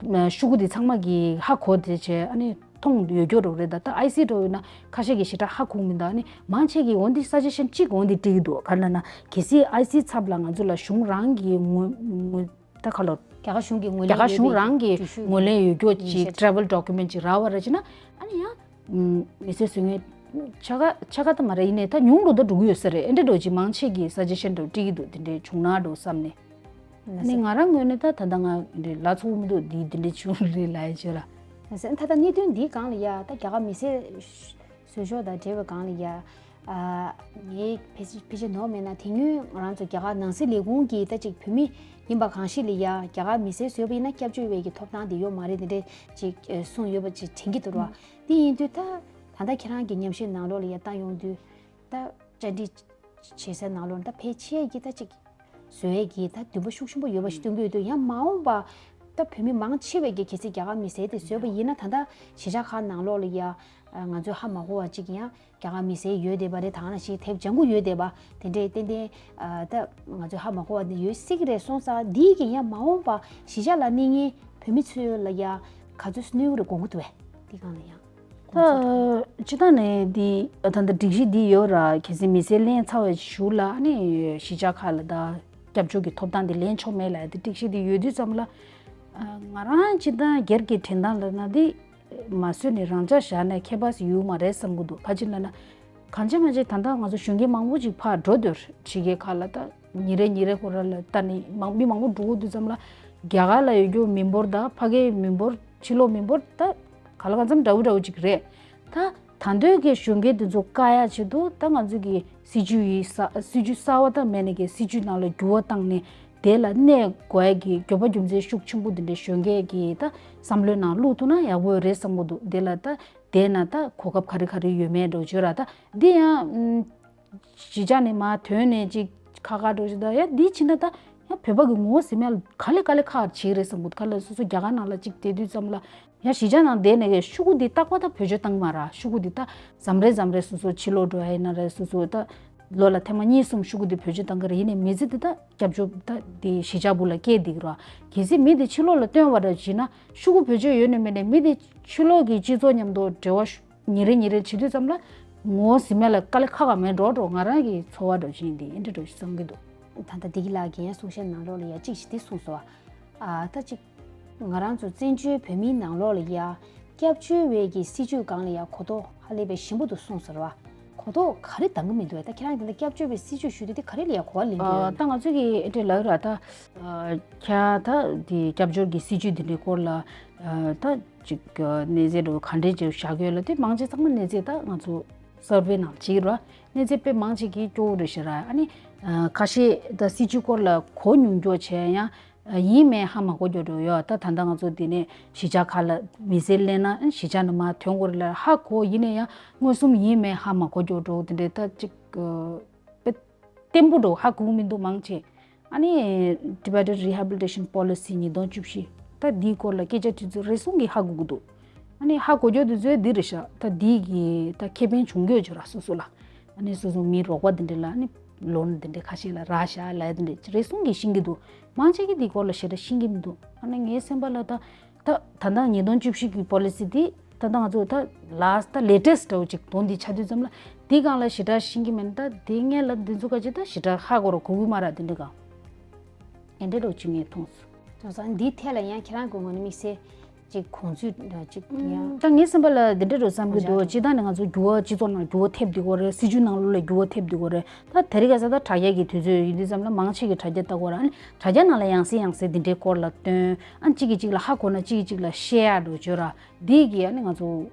ན། ཤོག་གུ་དེ་ཚང་མ་གིས་ཧ་གོ་དེ་བྱས་ཨ་ནི་མཐོང་ཡོད་རྒྱུ་རོགས་རེད། ད་ད་ཨའི་སི་འགྲོ་ཡོད་ན་ཁ་ཤས་ཀྱིས་ཞེ་དྲག་ཧ་གོ་མི་འདུག་ཨ་ནི་མང་ཆེ་གིས་འོ་འདི་suggestion གཅིག་འོ་འདི་སྤྲད་ཀྱི་འདུག་ག་ལབ་ན་གལ་སྲིད་ཨའི་སི་ཚབ་ལ་ང་ཚོ་ལ་གཞུང་རང་གི་ངོས་ངོས་ད་ག་ལོ་རྒྱ་གར་གཞུང་གི་ངོས་རྒྱ་གར་གཞུང་རང་གི་ངོས་ལེན་ཡོད་རྒྱུ་ཅིག་travel document ཅིག་རག་པ་ར་ཅིག་ན་ཨ་ནི་ཡང་མི་སེར་བཟོ་མཁན་ཆ་ག་ཆ་ག་ད་མ་རེད། ཡིན་ནའི་ད་ཉུང་རུ་ད་འགྲོ་གི་ཡོད་ས་རེད། ཨེ་འདྲ་འགྲོ་ཅིག་མང་ཆེ་གིས་suggestion འགྲོ་སྤྲད་ཀྱི་འདུག་དེ་འདྲའི་བྱུང་ན་འགྲོ་བསམ་ནས། ཨ་ནི་ང་རང་ངོས་ནས་ད་ད་ལྟ་ང་འདི་ལ་ཚོགས་མི་འདུག་འདི་འདི་འདྲའི་ཆུང་རེད་ལ་ཡ་བྱོས་ལ། ད་ད་གནད་དོན་འདིའི་སྒང་ལ་ཡ་ད་རྒྱ་གར་མི་སེར་བཟོ་ཕྱོགས་དང་འབྲེལ་བའི་སྒང་ལ་ཡ། ངའི་ཕལ་ཕལ་ཆེར་ནོར་མེད་ན་དེ་སྔོན་ང་རང་ཚོ་རྒྱ་གར་ནང་སྲིད་ལས་ཁུངས་ཀྱི་ད་ཅིག་བོད་མི་ཡིན་པ་གང་ཞིག་ལ་ཡ་རྒྱ་གར་མི་སེར་བཟོས་པ་ཡིན་ན་སྐྱབས་བཅོལ་བའི་གི་ཐོབ་ཐང་དེ་ཡོད་མ་རེད་དེ་འདྲས་ཅིག་གསུངས་ཡོད་པ་ཅིག་དྲན་གྱི་འདུག་ར། དེ་ཡིན་དུས་ད་ད་ལྟ་ཁྱེད་རང་གི་ཉམས་ཞིབ་ནང་ལོགས་ལ་ཡ་ལྟ་ཡོང་དུས། ད་བཅར་འདྲི་བྱེད་སའི་ནང་ལོགས་ད་ཕལ་ཆེར་གྱི་ད་ཅིག་བཟོ་ཡས་ཀྱི་ད་འདུན་པ་ཤུགས་ཆེན་པོ་ཡོད་པ་ཞིག་སྟོན་གྱི་ཡོད་དུས་ཡང་མ་འོངས་པ་ད་བོད་མི་མང་ཆེ་བས་ཀྱི་གལ་སྲིད་རྒྱ་གར་མི་སེར་དེ་བཟོས་པ་ཡིན་ན་ད་ལྟ་གཞིས་ཆགས་ཁག་ནང་ལོགས་ལ་ཡ་ང་ཚོས་ཧ་མ་གོ་བ་ཅིག་ཡང་རྒྱ་གར་མི་སེར་ཡོད་བསྡད་པ་རེད། ད་ནང་བཞིན་དེབ་ལྗང་ཁུ་ཡོད་བསྡད་པ་དེ་འདྲས་ཏན་ཏན་ད་ང་ཚོས་ཧ་མ་གོ་བ་འདི་ཡོད་སྲིད་ཀྱི་རེད། སོང་ཙང་འདིས་ཀྱི་ཡང་མ་འོངས་པ་གཞིས་ཆགས་ལ་གནས་མཁན་བོད་མི་ཚོ་ལ་ཡ་ག་ཚོད་གནོད་ཀྱི་རེད་དགོངས་ཀྱི་འདུག་བས་འདི་སྒང་ལ་ཡང་། ད་སྤྱི་བཏང་ནས་འདི་ད་ལྟ་སྒྲིག་གཞི་འདི་ཡོད་ར། གལ་སྲིད་མི་སེར་ལེན་ཚར་བའི་གཞུག་ལ་ཨ་ནི་གཞིས་ཆགས་ཁག་ལ་ད་སྐྱབས་བཅོལ་གྱི་ཐོབ་ཐང་འདི་ལེན་ཆོག་མེད་ལབ་ཡ་འདི་སྒྲིག་གཞི་འདི་ཡོད་དུས་ཙམ་ལ་ང་རང་སྤྱི་བཏང་སྒེར་གྱི་དྲན་སྟངས་ལ་ན་འདི་མ་བཟོས་ནས་རང་འཇགས་བཞག་ན་ཁྱད་པར་ཞིག་ཡོད་མ་རེད་བསམ་གྱི་འདུག་ག་ཅི་ལབ་ན་གང་ཅི་མ་ཅི་ད་ལྟ་ང་ཚོ་གཞོན་སྐྱེས་མང་པོ་ཅིག་ཕར་འགྲོ་འདོད་ཕྱི་རྒྱལ་ཁག་ལ་ད། ཉིན་རེ་ཉིན་རེ་ཁོ་ར་ལ་ལྟ་ནི་མང་མི་མང་པོ་འགྲོ་དགོས་དུས་ཙམ་ལ་རྒྱ་གར་ལ་ཡོད་རྒྱུ་མི་འབོར་དང་ཕ་གིའི་མི་འབོར་ཕྱི་ལོགས་མི་འབོར་ད་ག་ལ་གང་འཚམ་འདྲ་བོ་འདྲ་བོ་ཅིག་རེད། ད་ད་འདོད་ཀྱི་གཞོན་སྐྱེས་དེ་ཚོ་བཀག་ཡ་ཆེད་དུ་ད་ང་ཚོ་གི་སྲིད་ཇུས་ཡི་ས་སྲིད་ཇུས་གསར་བ་དང་མེད་ནས་ཀྱི་སྲིད་ཇུས་ནང་ལ་འགྱུར་བ་བཏང་ནས་དེ་ལ་གནས་དགོས་ཡ་གི་འགྱོད་པ་རྒྱུ་མཚན་ཤུགས་ཆེན་པོ་དེ་འདྲའི་གཞོན་སྐྱེས་ཀྱི་ད་བསམ་བློའི་ནང་བླུག་ཐུབ་ན་ཡག་པོ་རེད་བསམ་གྱི་འདུག་དེ་ལ་ད་དེ་ན་ད་གོ་སྐབས་ག་རེ་ག་རེ་ཡོད་མེད་འགྲོ་བརྗོད་ར་ད་འདི་ཡང་། གཞིས་ཆགས་ནས་མར་ཐོན་ནས་ཅིག་ཁ་ཁ་འགྲོ་ཞིག་ད་ཡ་འདི་ཕྱིན་ན་ད་ཡ་བོད་པ་གི་ངོ་བོ་ཟེར་མེད་ལ་ག་ལེ་ག་ལེ་ཁག་བྱེད་རེད་བསམ་གི་འདུག་ག་ལ་སོ་སོ་རྒྱ་གར་ནང་ལ་ཅིག་བསྡད་དུས་ཙམ་ལ་ཡ་གཞིས་ཆགས་ནང་བསྡད་ནས་གི་ཤོག་གུ་འདི་རྟག་པར་ད་བེད་སྤྱོད་བཏང་གི་མ་རེད། ཤོག་གུ་འདི་ད་མཚམས་རེ་མཚམས་རེ་སོ་སོ་ཕྱི་ལོགས་འགྲོ་ཡ་ཡིན་ན་རེད། སོ་སོ་ད་ལོ་ལ་ཐེངས་མ་གཉིས་གསུམ་ཤོག་གུ་འདི་བེད་སྤྱོད་བཏང་གི་རེད། ཡིན་ནའི་མི་ཚེ་འདི་ད་སྐྱབས་བཅོལ་ད་འདི་གཞིས་ཆགས་སྦུག་ལ་སྐྱེལ་བསྡད་ཀྱི་རེད། གལ་སྲིད་མི་འདི་ཕྱི་ལོགས་ལ་བཏོན་པ་འདྲ་བྱས་ན་ཤོག་གུ་བེད་སྤྱོད་ཡོད་ནི་མེད་ནི་མི་འདི་ཕྱི་ལོགས་ཀྱི་སྤྱི་ཚོགས་མཉམ་དུ་འབྲེལ་བ་ཉིན་རེ་ཉིན་རེ་བྱེད་དུས་ཙམ་ལ་ངོ་ཟིན་མེད་ལ་དཀའ་ལས་ཁག་ག་མེད་འགྲོ་འགྲོ། ང་རང་གི་ཚོར་བ་འདྲ་བཞིན་འདི་ཨེ་འདྲ་འདྲ་ཞིག་བསམ་གྱི་འདུག་ད་ལྟ་བདེ་སྐྱིད་ལགས་ཀྱིས་ཡང་གསུང་བཤད་ནང་ལོགས་ལ་ཡ་གཅིག་ཞིག་འདི་གསུངས་སོང་། ཨ་ད་གཅིག་ང་རང་ཚོ་བཙན་བྱོལ་བོད་མིའི་ནང་ལོགས་ལ་ཡ་སྐྱབས་བཅོལ་བའི་གི་སྲིད་བྱུས་སྒང་ལ་ཡ་གོ་རྟོགས་ཧ་ལས་པའི་ཞན་པོ་འདུག་གསུངས་ཟེར་བ། གོ་རྟོགས་ག་རེ་འདང་གི་མི་འདུག་ད་ཁྱེད་རང་དེ་འདྲ་སྐྱབས་བཅོལ་བའི་སྲིད་བྱུས་ཞུ་དུས་དེ་ག་རེ་ལ་ཡ་གོ་བ་ལེན་གྱི་ཡོད། ད་ང་ཚོ་གི་ཨེ་འདྲ་ལབ་ར་ད། ཁྱེད་ད་དེ་སྐྱབས་བཅོལ་གྱི་སྲིད་བྱུས་དེ་འདྲའི་སྐོར་ལ་ད་ཅིག་གནས་ཚད་འགྲོ་ག་འདྲས་ཅིག་བཞག་ཡོད་ལ་དེ་མང་ཆེ་ཚང་མ་གནས་ཚད་ད་ང་ཚོ་སར་ཝེ་ནང་བྱེད་ར་གནས་ཚད་དཔེ་མང་ཆེ་གི་སྐྱོ་བོ་རེད་ཤག་ར། ཨ་ནི་ཁ་ཤས་ད་སྲིད་བྱུས་སྐོར་ལ་གོ་མྱོང་མགྱོགས་བྱས་ཡང་ཡིན་མེད་ཧ་མ་གོ་རྒྱུ་འགྲོ་ཡོད། ད་ད་ལྟ་ང་ཚོ་འདི་ནས་གཞིས་ཆགས་ཁག་ལ་མི་སེར་སླེབས་ན་གཞིས་ཆགས་ནས་མར་ཐོན་དགོས་རེད་ལ་ཧ་གོ་ཡིན་ན་ཡང་མངོན་སུམ་ཡིན་མེད་ཧ་མ་གོ་རྒྱུ་འགྲོ་དེ་འདྲའི་ད་ཅིག་དཔེ་བརྟན་པོ་འགྲོ་ཧ་གོ་མི་འདུག་མང་ཆེ། ཨ་ནི་Tibetan Rehabilitation Policy ཉིས་སྟོང་བཅུ་བཞི་ད་འདིའི་སྐོར་ལ་སྐད་ཆ་དུས་ཚོད་རེ་ཟུང་གིས་ཧ་གོ་གི་འདུག་ཨ་ནི་ཧ་གོ་རྒྱུ་དུས་ཚོད་འདི་རེད་ཤག་ད་འདི་གི་ད་ཁེ་ཕན་བྱུང་རྒྱུ་ཅིག་ར་སོ་སོ་ལ། ཨ་ནི་སོ་སོ་མི་རོགས་པ་འདི་འདྲ་ལ་ཨ་ནི་ལོན་འདི་འདྲ་ཁ་ཤས་ལ་རག་ཤག་ལབ་ཡ་འདི་འདྲ་རེ་ཟུང་གིས་ཤེས་ཀྱི་འདུག་མང་ཆེ་གིས་འདིའི་སྐོར་ལ་ཞེ་དྲག་ཤེས་ཀྱི་མི་འདུག་ཨ་ནི་ངའི་སེམས་པ་ལ་ད་ད་ད་ལྟ་ཉིས་སྟོང་བཅུ་བཞི་གི་པོ་ལི་སི་འདི་ད་ལྟ་ང་ཚོ་ད་ལཱ་སི་ཊི་ད་ལེ་ཊེ་སི་ཊི་འདྲ་བོ་ཅིག་དོན་འདི་ཆགས་དུས་ཙམ་ལ་འདིའི་སྒང་ལ་ཞེ་དྲག་ཤེས་ཀྱི་མེད་ན་ད་འདི་སྔོན་ལ་འདི་ཚོ་ག་ཅིག་ད་ཞེ་དྲག་ཧ་གོ་ར་གོ་གི་མ་ར་འདི་འདྲ་གང་ཨེ་འདྲ་འདྲ་བོ་ཅིག་ངས་མཐོང་སོང་། སོང་ཙང་འདིའི་ཐད་ལ་ཡང་ཁྱེད་རང་གི་ངོས་ནས་དམིགས་བསལ་ཅིག་དགོངས་ཚུལ་ཅིག་ཡང་། ད་ངའི་སེམས་པ་ལ་འདི་འདྲ་རུ་བསམ་གྱི་འདུག་སྤྱིར་བཏང་ནས་ང་ཚོ་འགྱུར་བ་སྤྱི་ཚོགས་ནང་འགྱུར་བ་ཐེབས་བསྡད་ཀྱི་ཡོད་རེད། སྲིད་བྱུས་ནང་ལོགས་ལ་འགྱུར་བ་ཐེབས་བསྡད་ཀྱི་ཡོད་རེད། ད་དེ་རིང་ཁ་སང་ད་དྲ་རྒྱ་གི་དུས་ཚོད་ཡིན་དུས་ཙམ་ལ་མང་ཆེ་གིས་དྲ་རྒྱ་ལྟ་གི་ཡོད་རེད། ཨ་ནི་དྲ་རྒྱ་ནང་ལ་ཡང་སེ་ཡང་སེ་འདི་འདྲའི་སྐོར་ལ་སྟོན། ཨ་ནི་གཅིག་གིས་གཅིག་ལ་ཧ་གོ་ན་གཅིག་གིས་གཅིག་ལ་བཤད་ཡག་འགྲོ་བརྗོད་ར་འདི་གི་ཨ་ནི་ང་ཚོ་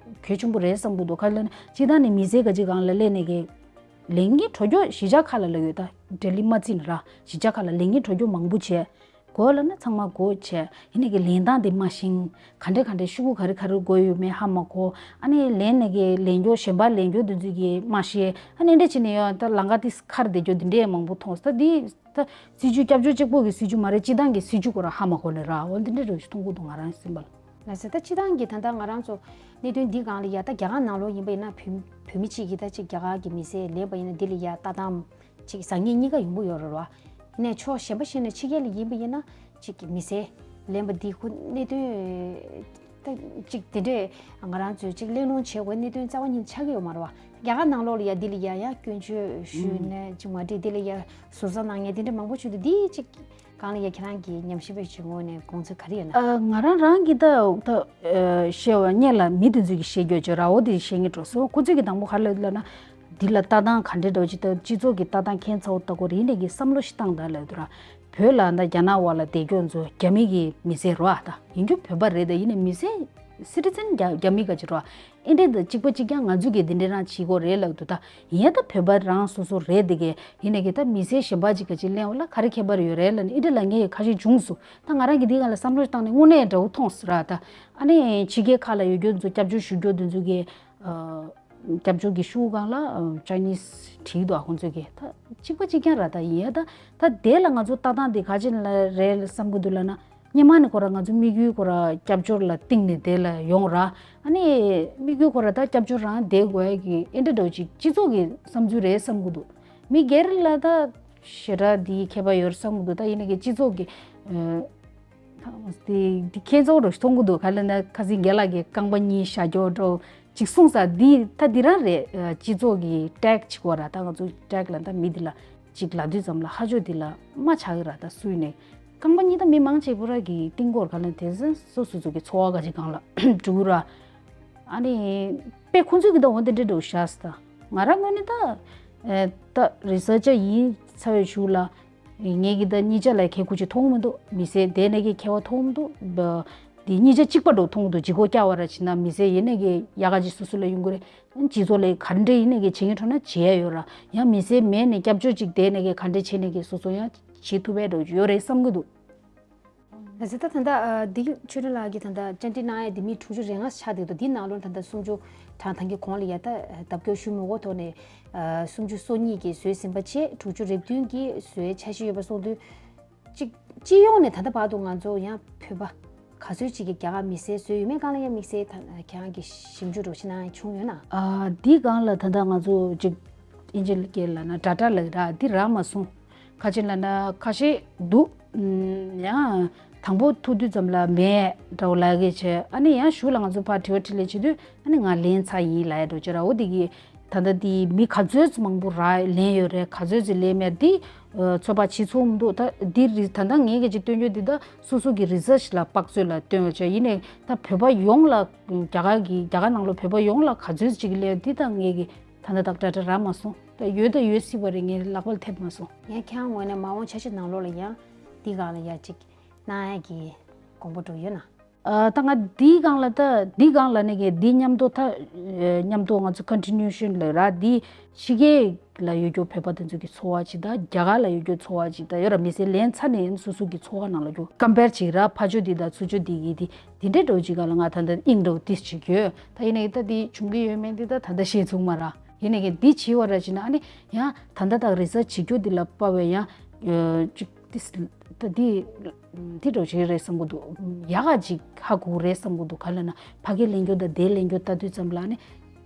གལ་ཆེན་པོ་རེད་བསམ་གྱི་འདུག་ག་ལ་ན་སྤྱིར་བཏང་ནས་མི་སེར་ག་ཅིག་སྒང་ལ་སླེབས་ནས་གི་ལས་འགན་གྲོལ་རྒྱུ་གཞིས་ཆགས་ཁག་ལ་ལ་ཡོད། ད་ལྡི་ལི་མ་བརྩིས་ན་ར་གཞིས་ཆགས་ཁག་ལ་ལས་འགན་གྲོལ་རྒྱུ་མང་པོ་བྱས། དགོས་ལབ་ན་ཚང་མ་དགོས་བྱས། ཡིན་ནའི་གི་ལེན་སྟངས་དེ་མ་ཤེས། ག་འདྲ་ག་འདྲ་ཤོག་གུ་ག་རེ་ག་རེ་དགོས་ཡོད་མེད་ཧ་མ་གོ། ཨ་ནི་ལེན་ནས་གི་ལེན་རྒྱུ་གཞན་པ་ལེན་རྒྱུ་དེ་ཚོ་གི་མ་ཤེས། ཨ་ནི་འདྲ་བྱས་ནས་ཡང་ད་ལམ་ཁ་དེ་ཁར་བསྡད་རྒྱུ་དེ་འདྲའི་མང་པོ་མཐོང་སོང་། ད་དེ་ད་སྲིད་བྱུས་སྐྱབས་བཅོལ་གཅིག་པོ་གི་སྲིད་བྱུས་མ་རེད། སྤྱིར་བཏང་གི་སྲིད་བྱུས་སྐོར་ཧ་མ་གོ་ནས་ར་འོ་འདི་འདྲ་རེ་ཞིག་མཐོང་གི་འདུག་ང་རང་སེམས་པ་ལ། ལགས་སོ། ད་སྤྱིར་བཏང་གི་ད་ལྟ་ང་རང་ཚོ་གནད་དོན་འདི་སྒང་ལ་ཡ་ད་རྒྱ་གར་ནང་ལོགས་ཡིན་པ་ཡིན་ན་བོད་བོད་མི་གཅིག་གིས་ད་ཅིག་རྒྱ་གར་གྱི་མི་སེར་ལེན་པ་ཡིན་ན་འདི་ལ་ཡ་ལྟ་སྟངས་ཅིག་བཟང་ངན་གཉིས་ཀ་ཡོང་གི་ཡོད་རེད་བ། ཡིན་ནའི་ཕྱོགས་གཞན་པ་བཤད་ན་ཕྱི་རྒྱལ་ལ་ཡིན་པ་ཡིན་ན་ཅིག་གི་མི་སེར་ལེན་པ་འདི་ཁོ་གནད་དོན་ད་ཅིག་དེ་འདྲས་ང་རང་ཚོས་ཅིག་གླེང་སློང་བྱེད་དགོས་གནད་དོན་རྩ་བ་ཉིད་ཆགས་ཀྱི་ཡོད་མ་རེད་བ། རྒྱ་གར་ནང་ལོགས་ལ་ཡ་འདི་ལ་ཡ་ཡ་སྐྱོན་བརྗོད་ཞུས་ནས་ཅིག་མ་འགྲིག་འདི་ལ་ཡ་ཟུར་ཟ་གནང་མཁན་དེ་འདྲ་མང་པོ་བྱུང་འདུག་འདི་ཅིག་སྒང་ལ་ཡ་ཁྱེད་རང་གི་ཉམས་ཞིབ་པ་ཞིག་ངོས་ནས་དགོངས་ཚུལ་ག་རེ་ཡོད་ན། ཨ། ང་རང་རང་གི་ད་ད་ཨ་བཤད་པ་སྔོན་ལ་མི་དེ་ཚོས་ཀྱི་བཤད་རྒྱུ་བྱོས་ར་འོ་དེ་བཤད་ངེས་འགྲོ་སོང་། ཁོ་ཚོས་ཀྱི་དང་པོ་ག་རེ་ལབ་ན་འདི་ལ་ལྟ་སྟངས་ག་འདྲ་འདྲ་བོ་ཅིག་ད་སྤྱི་ཚོགས་ཀྱི་ལྟ་སྟངས་ཁྱེད་ཚོ་ལྟ་དགོས་རེད། ཡིན་ནའི་གི་བསམ་བློ་ཞིག་བཏང་དང་ལབ་འདུག་ར། བོད་ལ་ད་རྒྱ་ནག་བ་ལ་བསྡད་རྒྱུ་ཚོ་རྒྱ་མི་གི་མི་སེར་རོ་ཨ། ད་ཡིན་རྒྱུ་བོད་པ་རེད། ད་ཡིན་ནའི་མི་སེར་སི་ཊི་ཛེན་རྒྱ་རྒྱ་མི་ག་ཅིག་རོ་ཨ། ཨེ་འདྲས་ད་གཅིག་པ་གཅིག་རྐྱང་ང་ཚོས་གི་འདི་འདྲས་རང་བྱེད་དགོས་རེད་ལབ་འདུག་ད་ཡིན་ཡ་ད་བོད་པ་རང་སོ་སོ་རེད་དེ་གི་ཡིན་ནའི་གི་ད་མི་སེར་གཞན་པ་ཅིག་ག་ཅིག་ལེན་བ་ལ་ག་རེ་ཁྱད་པར་ཡོད་རེད་ལབ་ནས་ཨེ་འདྲས་ལབ་མཁན་གི་ཁ་ཤས་བྱུང་སོང་། ད་ང་རང་གི་འདི་སྒང་ལ་བསམ་བློ་བཏང་ནས་དངོས་གནས་འདྲ་བོ་མཐོང་སོང་ར། ད་ཨ་ནི་ཕྱི་རྒྱལ་ཁག་ལ་ཡོད་རྒྱུ་ཚོ་སྐྱབས་བཅོལ་ཞུ་རྒྱུ་དེ་ཚོ་གི་ཨ། སྐྱབས་བཅོལ་གྱི་ཤོག་གུ་སྒང་ལ་ཅའི་ནིས་བྲིས་འདུག་ཨ་ཁོང་ཚོས་ཀྱི་ད་གཅིག་པ་གཅིག་རྐྱང་ར། ད་ཡིན་ཡ་ད་ད་དེ་ལ་ང་ཚོ་ལྟ་སྟངས་དེ་ག་ཅི་ལ་རེད་བསམ་གི་འདུག་ལབ་ན་སྔོན་མ་ནས་ཁོ་ར་ང་ཚོ་དམིགས་ཡུལ་ཁོ་ར་སྐྱབས་བཅོལ་ལ་བརྟེན་ནས་དེ་ལ་ཡོང་ར། ཨ་ནི་དམིགས་ཡུལ་ཁོ་ར་ད་སྐྱབས་བཅོལ་རང་བསྡད་དགོས་ཡ་གི་ཨེ་འདྲ་འདྲ་བོ་ཅིག་སྤྱི་ཚོགས་ཀྱི་བསམ་ཚུལ་རེད་བསམ་གི་འདུག་མི་སྒེར་ལ་ད་ཞེ་དྲག་འདི་ཁྱད་པར་ཡོད་བསམ་གི་འདུག་ད་ཡིན་ནའི་གི་སྤྱི་ཚོགས་ཀྱི་ཨ། དེ་དེ་ཁྱེད་ཚོ་རུ་མཐོང་གི་འདུག་ག་ལ་ན་ཁ་སང་རྒན་ལགས་ཀྱིས་རྐང་པ་གཉིས་བཞག་རྒྱུ་འདྲ་ཅིག་གསུངས་ས་འདི་ད་འདི་རང་རེད། སྤྱི་ཚོགས་ཀྱི་ཊེག་ཅིག་བ་ར། ད་ང་ཚོ་ཊེག་ལ་ད་མི་འདི་ལ་ཅིག་ལབ་དུས་ཙམ་ལ་ཧ་ཅོ་འདི་ལ་མ་ཆགས་གི་ར། ད་སུས་ནས་རྐང་པ་གཉིས་ད་མི་མང་ཆེ་བོ་ར་གི་སྟེང་སྐོར་ག་ལ་དེ་ཚོ་སོ་སོ་ཚོ་གི་འཚོ་བ་ག་ཅིག་སྒང་ལ་འགྲོ་གི་ར། ཨ་ནི་དཔེ་ཁོང་ཚོས་གི་ད་འོ་དེ་འདྲ་འདྲ་བཞག་ས། ད་ང་རང་ངོས་ནས་ད་ད་རི་སར་ཅར་ཡིན་ཚར་བའི་གཞུག་ལ། ངས་ཀྱི་ད་གཉིས་ཆ་ལ་ཁེ་ཁུ་ཅིག་མཐོང་མི་འདུག་མི་སེར་དེ་ནས་ཀྱི་ཁེ་བ་མཐོང་མི་འདུག་འདི་གཉིས་ཆ་གཅིག་པ་འགྲོ་མཐོང་གི་འདུག་ལྗིད་ཁོག་སྐྱ་བ་ར་བྱེད་ན་མི་སེར་ཡིན་ནས་ཀྱི་ཡག་ག་ཅིག་སོ་སོ་ལ་ཡོང་གི་རེད། སྤྱི་ཚོགས་ལ་ག་འདྲ་ཡིན་ནས་ཀྱི་བྱེད་ངེས་འཕྲོ་ན་བྱེད་ཡ་ཡོད་ར། ཡང་མི་སེར་མེད་ནས་སྐྱབས་བཅོལ་ཅིག་དེ་ནས་ཀྱི་ག་འདྲ་བྱེད་ནས་ཀྱི་སོ་སོ་ཡང་བྱེད་ཐུབ་པའི་འགྲོ་ཡོད་རེད་བསམ་གི་འདུག་ལགས་སོ། ད་ད་ལྟ་ཨ་འདི་ཆོས་སྒྲོན་ལགས་ཀྱིས་ད་ལྟ་བཅར་འདྲི་གནང་ཡ་འདི་མི་དྲུག་ཅུ་རེ་ལྔ་ཆགས་བསྡད་འདུག་འདི་ནང་ལོགས་ད་ལྟ་སུམ་ཅུ་གྲངས་ཐང་གི་གོང་ལ་ཡ་ད་ལྡབ་སྐྱོར་ཞུ་མི་དགོས་ཐོག་ནས་ཨ་སུམ་ཅུ་སོ་གཉིས་ཀྱིས་བཟོས་ཟིན་པ་བྱས། དྲུག་ཅུ་རེ་བདུན་གྱིས་བཟོས་འཆར་གཞི་ཡོད་པ་སོང་དུས། གཅིག་སྤྱི་ཡོངས་ནས་ད་ལྟ་བར་དུ་ང་ཚོ་ཡང་བོད་པ་ག་ཚོད་ཅིག་གིས་རྒྱ་གར་མི་སེར་བཟོས་ཡོད་མེད་སྒང་ལ་ཡང་དམིགས་བསལ་ད་ཁྱེད་རང་གིས་ཞིབ་འཇུག་འདྲ་བོ་ཞིག་གནང་ཡ་བྱུང་ཡོད་ན། ཨ་འདི་སྒང་ལ་ད་ལྟ་ང་ཚོ་ཅིག་ཨིན་ཇི་སྐད་ལབ་ན་ཌེ་ཊ་ལབ་ར་འདི་རག་མ་སོང་། ཁ་ཆེ་ལབ་ན་ཁ་ཤས་འདུག་ཨུམ། ཡང་དང་པོ་ཐུག་དུས་ཙམ་ལ་མེད་འདྲ་བོ་ལབ་ཀྱི་བྱས། ཨ་ནི་ཡང་གཞུག་ལ་ང་ཚོ་ཕར་དྲི་བ་དྲིས་ལན་བྱེད་དུས་ཨ་ནི་ང་ལེན་ཚར་ཡིན་ལབ་ཡ་འདྲ་བོ་ཅིག་ར། འོ་དེ་གི་ད་ལྟ་དེ་མི་ག་ཚོད་ཙམ་མང་པོ་རག་ལེན་ཡོད་རེད། ག་ཚོད་ཙམ་ལེན་མེད་དེ་ཚོད་དཔག་བྱེད་ཚུགས་མི་འདུག་ད་འདི་རི་ད་ལྟ་ངས་གི་ཅིག་སྟོན་རྒྱུ་འདི་ད་སོ་སོ་གི་རི་སར་ཆི་ལ་དཔག་ཚོད་ལ་སྟོན་བྱས། ཡིན་ནའི་ད་བོད་པ་ཡོངས་ལ་རྒྱ་གར་གི་རྒྱ་གར་ནང་ལོགས་བོད་པ་ཡོངས་ལ་ག་ཚོད་ཅིག་ལེན་འདི་ད་ངས་གི་ ད་ལྟ་དག་འདྲ་འདྲ་རག་མ་སོང་། ད་ཡོད་ད་ཡོད་སྲིད་པ་རེད། ངའི་ལག་པར་ཐེབས་མ་སོང་། ཡང་ཁྱེད་རང་ངོས་ནས་མ་འོངས་འཆར་གཞི་ནང་ལོགས་ལ་ཡང་འདི་སྒང་ལ་ཡ་ཅིག་གནང་ཡ་གི་དགོངས་པ་འགྲོ་ཡོད་ན། ཨ་ད་ང་འདིའི་སྒང་ལ་ད་འདིའི་སྒང་ལ་ནི་གི་འདི་མཉམ་དུ་ད་མཉམ་དུ་ང་ཚོ་ཀོན་ཊི་ནིའུ་ཤན་ལ་ར། འདི་ཕྱི་རྒྱལ་ལ་ཡོད་རྒྱུ་བོད་པ་དེ་ཚོ་གི་ཚོར་བ་ཅིག་དང་། རྒྱ་གར་ལ་ཡོད་རྒྱུ་ཚོར་བ་ཅིག་དང་ཡོད་ར། མི་སེར་ལེན་ཚར་ནས་སོ་སོ་གི་ཚོར་བ་ནང་ལ་རྒྱུ་ཀམ་པེར་བྱེད་ར། ཕ་ཇོ་འདི་དང་ཚུར་ཇོ་འདི་གི་འདི་འདི་འདྲའི་འདྲ་བོ་ཅིག་སྒང་ལ་ང་ད་ལྟ་དབྱིངས་འདྲ་བོ་ཏིས་ཅིག་ཡོད། ད་ཡིན་ནའི་ད་འདི་བྱུང་གི་ཡོད་མེད་འདི་ད་ད་ལྟ་ཤེས་ཚུགས་མ་ར། ཡིན་ནའི་གི་འདི་བྱེད་བ་ར་ཅིག་ན་ཨ་ནི་ཡང་ད་ལྟ་དག་རི་སར་ཆི་བྱེད་རྒྱུ་འདི་ལ་དཔག་པའི་ཡང་ཅིག་ཏིས་ད་འདི་འདི་འདྲ་བོ་ཅིག་རེད་བསམ་གི་འདུག་ཡག་ག་ཅིག་ཧ་གོ་རེད་བསམ་གི་འདུག་ག་ལ་ན་ཕ་གི་ལེན་རྒྱུ་དང་དེ་ལེན་རྒྱུ་ལྟ་དུས་ཙམ་ལ་ནི།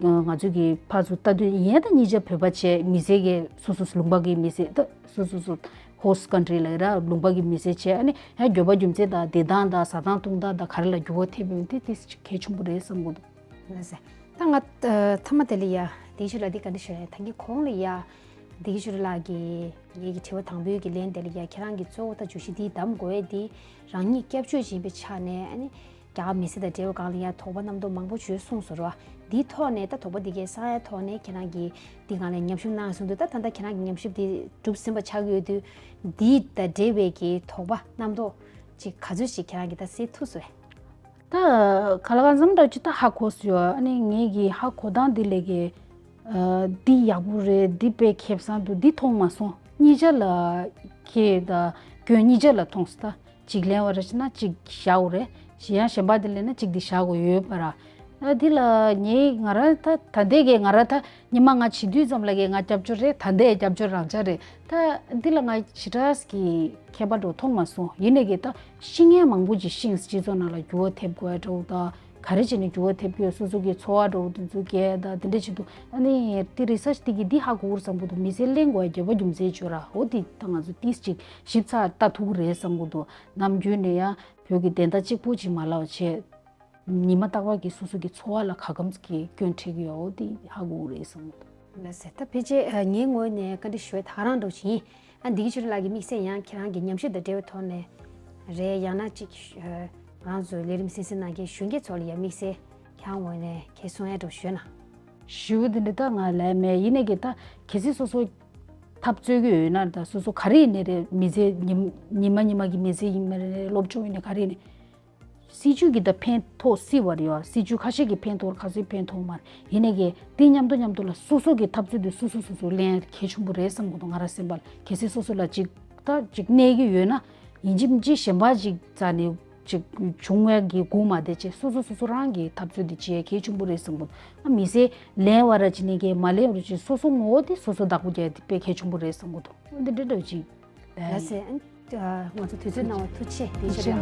ང་ཚོ་གི་ཕར་ཚུར་ལྟ་དུས་ཡིན་ད་གཉིས་ཆ་བོད་པ་བྱས། མི་སེར་གི་སོ་སོ་སོ་ལུང་པ་གི་མི་སེར་ད་སོ་སོ་སོ་ཧོ་སི་ཊི་ཀོན་ཊི་རི་ལ་ར་ལུང་པ་གི་མི་སེར་བྱས། ཨ་ནི་ཡང་འགྱོད་པ་རྒྱུ་མཚན་དང་བདེ་ཐང་དང་ཟ་སྟངས་འཐུང་སྟངས་དང་ག་རེ་ལ་འགྱུར་བ་ཐེབས་ཡོད་དེ་དེ་གལ་ཆེན་པོ་རེད་བསམ་གི་འདུག་ལགས་སེ། ད་ང་ཨ་མཐའ་མ་དེ་ལ་ཡ་དེའི་ཕྱིར་ལ་འདི་བཀའ་འདྲི་ཞུ་ཡ་ཡིན། ད་གིན་གོང་ལ་ཡ་དེའི་ཕྱིར་ལ་གི་ངེད་ཀྱི་དྲི་བ་དང་པོའི་གི་ལན་དེ་ལ་ཡ་ཁྱེད་རང་གི་གཙོ་བོ་ད་བརྗོད་གཞི་འདི་བདམས་དགོས་ཡ་འདི་རང་ཉིད་སྐྱབས་བཅོལ་བྱེད་པའི་ཆ་ནས་ཨ་ནི་རྒྱ་གར་མི་སེར་དང་འབྲེལ་བའི་སྒང་ལ་ཡ་དོགས་པ་རྣམ་རྟོག་མང་པོ་བྱོས་གསུངས་སོང་ར། འདིའི་ཐོག་ནས་ད་དོགས་པ་འདི་གའི་སངས་ཡ་ཐོག་ནས་ཁྱེད་རང་གི་འདི་སྒང་ལ་ཉམས་ཞིབ་གནང་སོང་དུས་ད་ད་ལྟ་ཁྱེད་རང་གི་ཉམས་ཞིབ་འདི་གྲུབ་ཟིན་པ་ཆགས་ཀྱི་ཡོད་དུས་འདི་དང་འབྲེལ་བའི་གི་དོགས་པ་རྣམ་རྟོག་ཅིག་ག་ཚོད་ཅིག་ཁྱེད་རང་གི་ད་སེལ་ཐུབ་སོང་བས། ད་ག་ལ་གང་འཚམ་འདྲ་ཅིག་ད་ཧ་གོ་སོང་ཡོད། ཨ་ནི་ངེད་ཀྱི་ཧ་གོ་སྟངས་འདི་ལས་ཀྱི་འདི་ཡག་པོ་རེད། འདི་དཔེ་ཁེ་བཟང་འདུག་འདི་མཐོང་མ་སོང་། གཉིས་ཆ་ལ་ཁེ་ད་སྐྱོན་གཉིས་ཆ་ལ་མཐོང་སོང་། ད་གཅིག་ལེན་བ་རེད་ཅེ་ན་གཅིག་བཞག་འོ་རེད། གཞན་ཡང་གཞན་པ་འདི་ལེན་ན་གཅིག་འདི་བཞག་དགོས་ཡོད་པ་ར། ཨ་འདི་ལ་ངས་ང་རང་ད་ད་ལྟའི་གི་ང་རང་ད་ཉི་མ་ང་བྱེད་དུས་ཙམ་ལ་གི་ང་སྐྱབས་བཅོལ་རེད། ད་ལྟའི་སྐྱབས་བཅོལ་རང་ཆ་རེད། ད་འདི་ལ་ང་ཞེ་དྲག་གི་ཁྱད་པར་འགྲོ་མཐོང་མ་སོང་། ཡིན་ནའི་གི་ད་ཤེས་མཁན་མང་པོ་ཅིག་ཤེས། སྤྱི་ཚོགས་ནང་ལ་འགྱུར་བ་ཐེབས་དགོས་འགྲོ་ད་ག་རེ་བྱས་ནས་འགྱུར་བ་ཐེབས་དགོས། སོ་སོ་གི་ཚོར་བ་འགྲོ་དེ་ཚོ་སྐྱེལ་ད་དེ་འདྲ་བྱེད་དུས་ཨ་ནི་དེ་རི་སར་ཆི་དེ་གི་འདི་ཧ་གོ་བསམ་གི་འདུག་མི་སེར་ལེན་དགོས་འགྱོད་པ་རྒྱུ་མཚན་བརྗོད་ར། འོ་དེ་ད་ང་ཚོ་ཏིས་ཅིག་ཞིབ་ཚགས་ལྟ་ཐུབ་རེད་བསམ་གི་འདུག་ནམ་རྒྱུན་ནས་ཡང་བོད་ཀྱི་བདེན་མཐའ་གཅིག་པུ་ཅིག་མ་ལབ་བྱས། ཉི་མ་རྟག་པར་གྱི་སོ་སོ་གི་འཚོ་བ་ལ་ག་གམ་གྱི་སྐྱོན་འཕྲད་ཀྱི་ཡོད་དེ་ཧ་གོ་རེད་བསམ་གི་འདུག་ལགས་སེ། ད་ཕལ་ཆེར་ངའི་ངོས་ནས་བཀའ་འདྲི་ཞུ་བའི་ད་ག་རང་འགྲོ་བཞིན། ཨ་འདི་གི་ཕྱིར་ལ་གི་དམིགས་བསལ་ཡང་ཁྱེད་རང་གི་ཉམས་ཞིབ་དང་འབྲེལ་བའི་ཐོག་ནས་རེད། ཡང་ན་ཅིག་ང་ཚོ་ལས་རིམ་གསན་གཟིགས་གནང་མཁན་གཞོན་སྐྱེས་ཚོ་ལ་ཡང་དམིགས་བསལ་ཁྱེད་རང་ངོས་ནས་གལ་གསུང་ཡ་འགྲོ་ཞུས་ན། ཞུ་འདི་འདྲ་ད་ང་ལས་མེད། ཡིན་ནའི་གི་ད་གལ་སྲིད་སོ་སོ་ཐབས་རྩོད་ཀྱི་ཡོད་ན་ད་སོ་སོ་ག་རེ་ཡིན་ནའི་རེད། མི་ཚེ་ཉི་ཉི་མ་ཉི་མ་གི་མི་ཚེ་ཡིན་ནའི་རེད། སློབ་སྦྱོང་ཡིན་ནའི་ག་རེ་ཡིན་ནའི། སྲིད་ཇུས་ཀྱི་ད་ཕན་ཐོགས་སྲིད་པ་རེད་བ། སྲིད་ཇུས་ཁ་ཤས་ཀྱི་ཕན་ཐོགས་ཁ་ཤས་ཕན་ཐོགས་མ་རེད། ཡིན་ནའི་གི་དེ་མཉམ་དུ་མཉམ་དུ་ལ་སོ་སོ་གི་འཐབ་རྩོད་དེ་སོ་སོ་སོ་སོ་ལེན་གལ་ཆེན་པོ་རེད་བསམ་གི་འདུག་ང་རང་སེམས་པ་ལ། གལ་སྲིད་སོ་སོ་ལ་ཅིག་ད་ཅིག་གནས་ཀྱི་ཡོད་ན་ཡིན་གཅིག་མིན་གཅིག་གཞན་པ་ཅིག་རྩ་ནས་ཅིག་བྱུང་བའི་གི་སྒུག་མ་བསྡད་བྱས་སོ་སོ་སོ་སོ་རང་གི་འཐབ་རྩོད་དེ་བྱེད་གལ་ཆེན་པོ་རེད་བསམ་གི་འདུག་ཨ་མི་སེར་ལེན་བ་ར་བྱེད་ནས་གི་མ་ལེན་བ་ར་བྱེད་སོ་སོ་ངོ་བོ་དེ་སོ་སོ་བདག་པོ་རྒྱག་དེ་དཔེ་གལ་ཆེན་པོ་རེད་བསམ་གི་འདུག་འདི་འདྲ་འདྲ་ཅིག་ལགས་སེ། ང་ཚོ་དུས་ཚོད་གནང་བ་ཐུགས་རྗེ་ཆེ། ཐུགས་རྗེ་ཆེ།